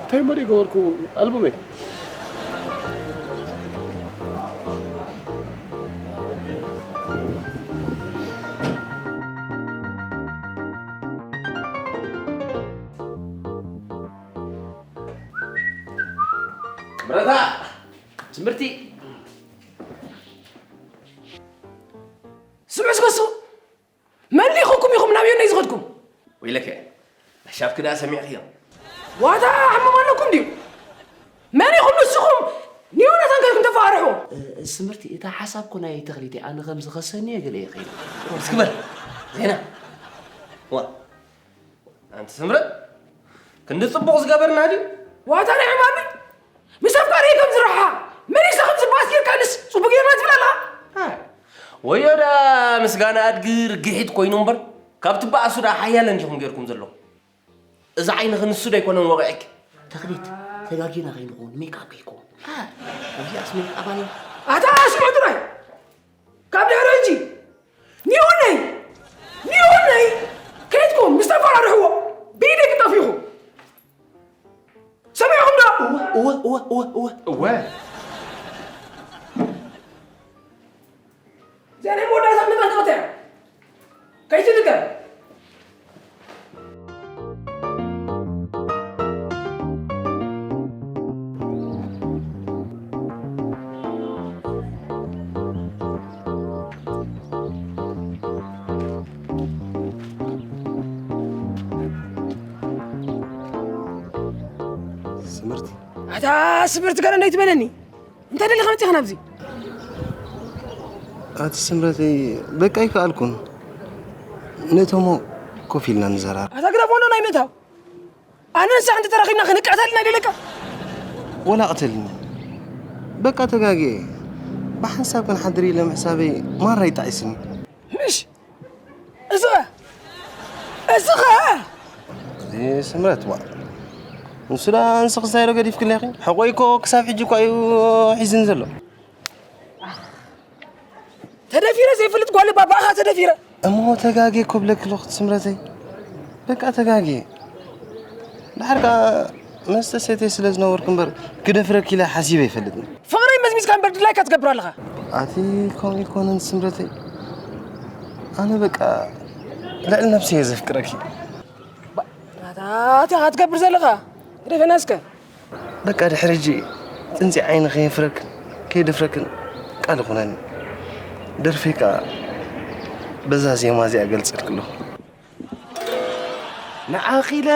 እንታይ እሞ ደይገበርኩ ኣልቡመይ? ምረታ! ትምህርቲ! ስምዑ እስከ እሱ! መን ኢኹም ኢኹም ናብ የነይ ዝኸድኩም? ወይለከ፣ ኣሻብኪ ደኣ ሰሚዕክዮ? ዋታ ሕሙም ኣለኩም ድዩ? መን ኢኹም ንስኹም ንዮናታን ከድኩም ተፋርሑ? እ፣ ስምርቲ፣ እታ ሓሳብ እኮ ናይ ተኽሊት እያ። ኣነ ከም ዝኸሰኒ እየ ገለ እየ ከይደ። እስኪ በል፣ ዜና። ዋ፣ ኣንቲ ስምረት፣ ክንዲ ጽቡቕ ዝገበርና ድዩ? ዋታ ርሕማኒ፣ ምስ ኣፍቃሪ ከም ዝረሓ መሊሰ ከም ዝበኣስ ጌርካ ንስ ጽቡቕ ጌርና ትብል ኣለኻ? ኣይ፣ ወዮ ደኣ ምስጋና ኣድጊ ርግሒት ኮይኑ እምበር፣ ካብ ትበኣሱ ደኣ ሓያለ እንዲኹም ጌርኩም ዘለኹም። እዚ ዓይንኺ ንሱ ዶ ኣይኮነን ወቒዕኪ? ተኽሊት፣ ተጋጊና ከይንኸውን፣ ሜክኣፕ ከይከውን። ኣይ፣ እዚኣስ ሜክኣፕ ኣነ ኣታ ስምዑ ጥራይ! ካብ ድሕሪ ሕጂ ኒውነይ! ኒውነይ! ከይድኩም ምስ ተፈራርሕዎ ብኢደይ ክጠፍኢኹም! ሰሚዕኹም ዶ? እወ፣ እወ፣ እወ፣ እወ፣ እወ። እወ። እዚኣ ናይ መወዳእታ መጠንቀቕታ እያ። ከይትድገም። ስምርቲ። ኣታ ስምርቲ ገለ እንዳይትበለኒ። እንታይ ደሊኻ መጺኻ ናብዚ? ኣቲ ስምረተይ፣ በቃ ኣይከኣልኩን። ንእቶሞ ኮፍ ኢልና ንዘራረብ። ኣታ ግረፎ ኣሎ ናይ ምእታው። ኣነ ንስኻ እንተተራኺብና ክንቃተል ኢና ደለካ? ወላ ቅተልኒ። በቃ ተጋግየ። ብሓንሳብ ክንሓድር ኢለ ምሕሳበይ ማራ ይጣዒስኒ። ምሽ? እስኻ? እስኻ? እዚ ስምረት፣ ዋ። ንሱ ደኣ ንስኽስ እንታይ ዶ ገዲፍክለኺ? ሕቆይ እኮ ክሳብ ሕጂ እኳ እዩ ሒዝኒ ዘሎ። ተደፊረ ዘይፈልጥ ጓል እባ ብኣኻ ተደፊረ። እሞ ተጋግየ እኮ ብለኪ ኣለኹ ስምረተይ። በቃ ተጋግየ። ደሓር ከኣ መስተ ሰትየ ስለ ዝነበርኩ እምበር ክደፍረኪ ኢለ ሓሲበ ኣይፈልጥን። ፍቕረይ መዝሚዝካ እምበር ድላይካ ትገብር ኣለኻ። ኣቲ ከምኡ ኣይኮነን ስምረተይ። ኣነ በቃ ልዕሊ ነብሰይ እየ ዘፍቅረኪ። ባ-፣ ኣታ፣ ኣታ ትገብር ዘለኻ ግደፈና እስከ። በቃ ድሕሪ ሕጂ ጽንጺ ዓይኒ ከየፍረክን ከይደፍረክን ቃል ይኹነኒ። ደርፈይ ከኣ በዛ ዜማ እዚኣ ገልጸልኪ ኣለኹ። ንዓኺ ኢለ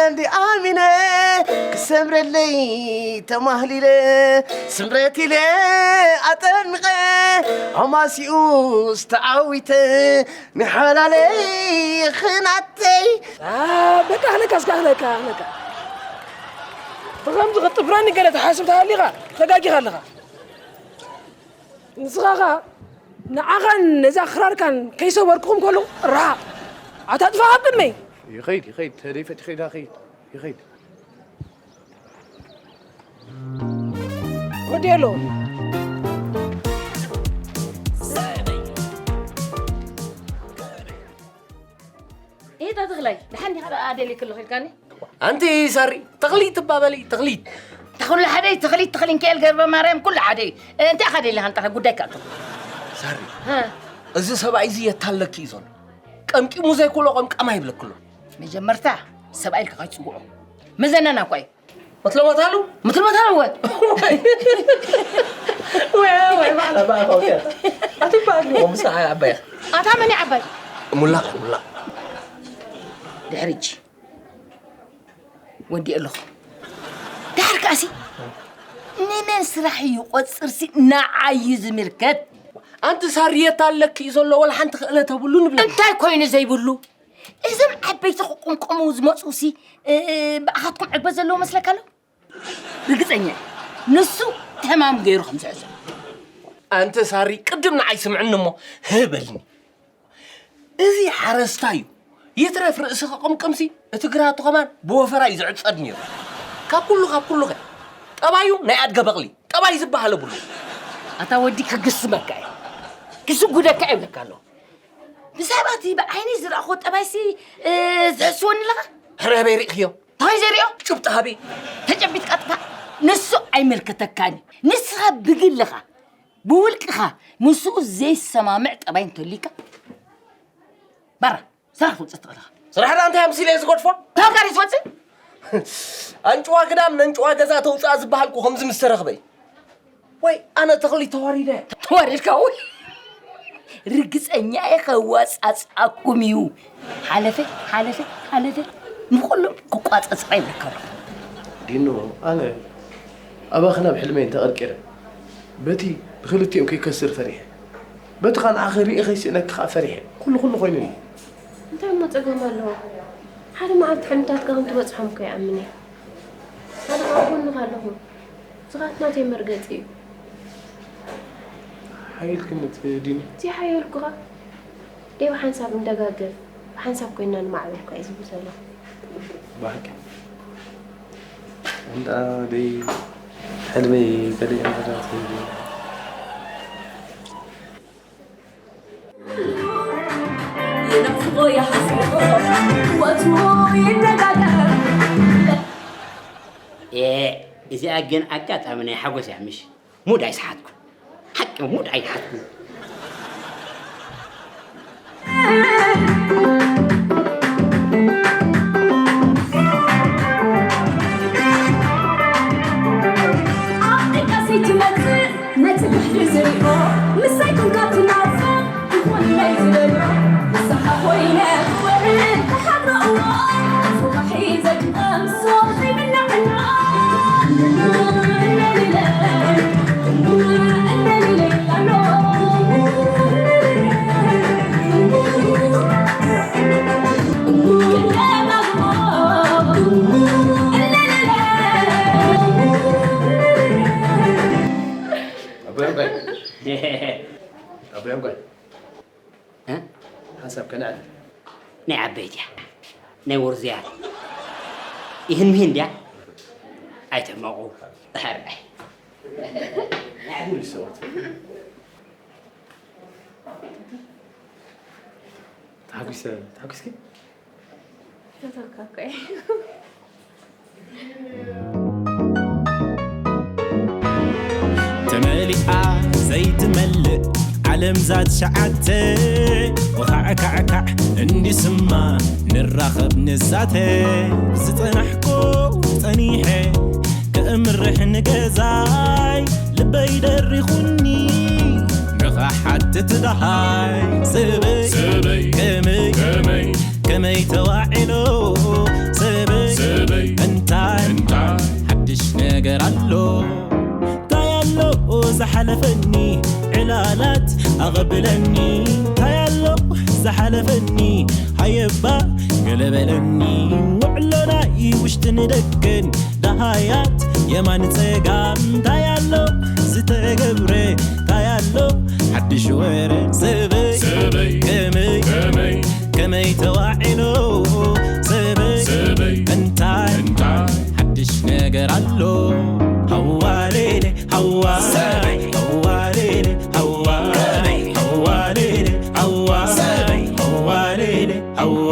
እንዲ ኣሚነ ክሰምረለይ ተማህሊለ ስምረት ኢለ ኣጠንቐ ኣማሲኡ ዝተዓዊተ ንሓላለይ ኽናተይ። ኣ፣ በቃ ኣኽለካ እስከ ኣኽለካ፣ ኣኽለካ። ብኸምዚ ክትጥፍረኒ ገለ ትሓስብ ተሃሊኻ ተጋጊኻ ኣለኻ። ንስኻ ኸኣ ንዓኻን ነዛ ክራርካን ከይሰበርኩኹም ከለኹ ርሓቕ። ኣታ ጥፋ ካብ ቅድመይ። ይኸይድ፣ ይኸይድ፣ ተደይ ፈቲኸ ኢዳ ኸይድ፣ ይኸይድ። ወዲ ኣሎ። እታ ተኽላይ፣ ደሓን ዲኻ ደኣ ደልየ ከለኹ ኢልካኒ? ኣንቲ ሳሪ፣ ተኽሊት ትባበሊ፣ ተኽሊት። እታ ኩሉ ሓደ እዩ፣ ተኽሊት፣ ተኽሊት ሚካኤል ገብረ ማርያም፣ ኩሉ ሓደ እዩ። እ፣ እንታይ ኢኻ ደሊኻ ንጣ ጉዳይካ ኣቶ? ሳሪ፣ ሃ? እዚ ሰብኣይ እዚ የታለኪ እዩ ዘሎ። ቀምቂሙ ዘይክእሎ ቀምቃማ ይብለኪ ኣሎ። መጀመርታ ሰብኣይ ኢልካ ከይትጽውዖ። መዘናና እኳ እዩ። መትለሞታሉ? መትለሞታሉ ወ-? ወይ፣ ወይ፣ ባዕላ፣ ባዕላ፣ ኦኬ። ኣቲ ባዕሉ። ወምሳ፣ ኣይ፣ ዓባይ። ኣታ መን እዩ ዓባይ? ሙላቕ፣ ሙላቕ። ድሕሪ እጂ ወዲኤ ኣለኹ። ድሓር ከኣሲ ንመን ስራሕ እዩ ቆጽርሲ ንዓይ እዩ ዝምልከት። ኣንቲ ሳሪ የታለኪ እዩ ዘሎ፣ ወላ ሓንቲ ክእለ ተብሉ ንብለ። እንታይ ኮይኑ ዘይብሉ? እዞም ዓበይቲ ክቁምቁሙ ዝመጹሲ፣ እ፣ ብኣኻትኩም ዕግበት ዘለዎ መስለካ ኣሎ? ርግጸኛ እየ። ንሱ ተማም ገይሩ ከም ዝሕዞ። ኣንቲ ሳሪ፣ ቅድም ንዓይ ስምዕኒ እሞ፣ ህበልኒ። እዚ ሓረስታይ እዩ። ይትረፍ ርእሲ ክቕምቅምሲ፣ እቲ ግራቱ ከማን ብወፈራ እዩ ዝዕጸድ ነይሩ። ካብ ኩሉ፣ ካብ ኩሉ ከ፣ ጠባዩ ናይ ኣድገ በቕሊ፣ ጠባይ ዝበሃል የብሉ። ኣታ ወዲ ክግስመካ እየ። ክስጉደካ እየ እብለካ ኣለኹ። ብዛዕባ እቲ ብዓይኒ ዝረኣኹዎ ጠባይሲ፣ እ፣ ዝሕስወኒ ኣለኻ? ሕረ በይ ርኢኽዮ? እንታይ ዘሪኦ? ጭብጢ ሃቢ። ተጨቢጥካ ጥፋእ። ንሱ ኣይምልከተካን እዩ። ንስኻ ብግልኻ፣ ብውልቅኻ፣ ምስኡ ዘይሰማምዕ ጠባይ እንተልዩካ፣ ባራ፣ ስራሕ ክትወጽእ ትኽእል ኢኻ። ስራሕ ደኣ እንታይ ኣምሲለ እየ ዝገድፎ? ካብ ጋር ይትወጽእ? ኣንጭዋ ግዳም ነንጭዋ ገዛ ተውፅኣ ዝበሃልኩ ከምዚ ምስ ተረኽበ እዩ። ወይ ኣነ ተኽሊ ተዋሪደ። ተዋሪድካ ወይ? ርግጸኛ እየ ከዋጻጽኣኩም እዩ። ሓለፈ፣ ሓለፈ፣ ሓለፈ። ንኹሎም ክቋጻጸራ ይብለካ ኣለኹ። ዲኖ፣ ኣነ ኣባኺ ናብ ሕልመይ እንተቐርቂረ፣ በቲ ንኽልቲኦም ከይከስር ፈሪሐ፣ በቲ ኻልኣኺ ርኢ ከይስእነኪ ኸዓ ፈሪሐ። ኩሉ ኩሉ ኮይኑኒ። እንታይ እሞ ጸገም ኣለዎ? ሓደ መዓልቲ ሕልምታትካ ከም ትበጽሖም እኮ ይኣምን እየ። ኣነ ኣብ ጎንኻ ኣለኹ። ስኻት ናተይ መርገጺ እዩ። ሓይልክነት ዲኒ። ዘይሓየልኩኻ ደይ ብሓንሳብ ንደጋገፍ፣ ብሓንሳብ ኮይና ንማዕበል እኳ እዩ ዝብል ዘሎ። ብሓቂ። እንዳ ደይ ሕልመይ ገለ እምበራት ይናፍቆ ይሓፍቆ ወትሩ ይነጋገር። ኤ፣ እዚኣ ግን ኣጋጣሚ ናይ ሓጎስ እያ፣ ምሽ? ሙድ ኣይሰሓትኩ። ሓቂ ሙድ ኣይሓትኩ። ኣብ ደቃሲ ትመጽእ ነቲ ባሕሪ ዝሪኦ ምሳይ ኮንካ ትናፍቕ ይኾንለይ ዝደልዮ ንስኻ ኮይነ ክውዕል ተሓድረኦ ፍታሒ ዘግጠም ሶ ዘይምነዕና ኣቦይ ዕንቋይ። ኣቦይ ዕንቋይ። እ? ሓንሳብ ከነዕልል። ናይ ዓበይቲ እያ። ናይ ውርዝያት። ይህን ምሂን ድያ? ኣይተመቑ። ሕራይ። ሙሉ ሰባት። ተሓጒሰ፣ ተሓጒስኪ? ፈተውካ እኮ እየ። ተመሊኣ ዘይትመልእ ዓለም ዛት ሸዓተ ወኻዕካዕካዕ እንዲስማ ንራኸብ ንዛተ ዝጸናሕኮ ጸኒሐ ከእምርሕ ንገዛይ ልበይ ደሪኹኒ ንኽሓትት ደሃይ ሰበይ ሰበይ ከመይ ከመይ ከመይ ተዋዒሎ ሰበይ ሰበይ እንታይ እንታይ ሓድሽ ነገር ኣሎ እንታይ ኣሎ ዝሓለፈኒ ዕላላት ኣቐብለኒ እንታይ ኣሎ ዝሓለፈኒ ሃየባ ገለበለኒ ውዕሎናይ ውሽጥን ደገን ደሃያት የማን ጸጋም እንታይ ኣሎ ዝተገብረ እንታይ ኣሎ ሓድሽ ወረ ሰበይ ሰበይ ከመይ ከመይ ከመይ ተዋዒሎ ሰበይ ሰበይ እንታይ እንታይ ሓድሽ ነገር ኣሎ ሃዋሌሌ ሃዋ ሰበይ ሃዋሌሌ ሃዋ ከመይ ሃዋሌሌ ሃዋ ሰበይ ሃዋሌሌ ሃዋ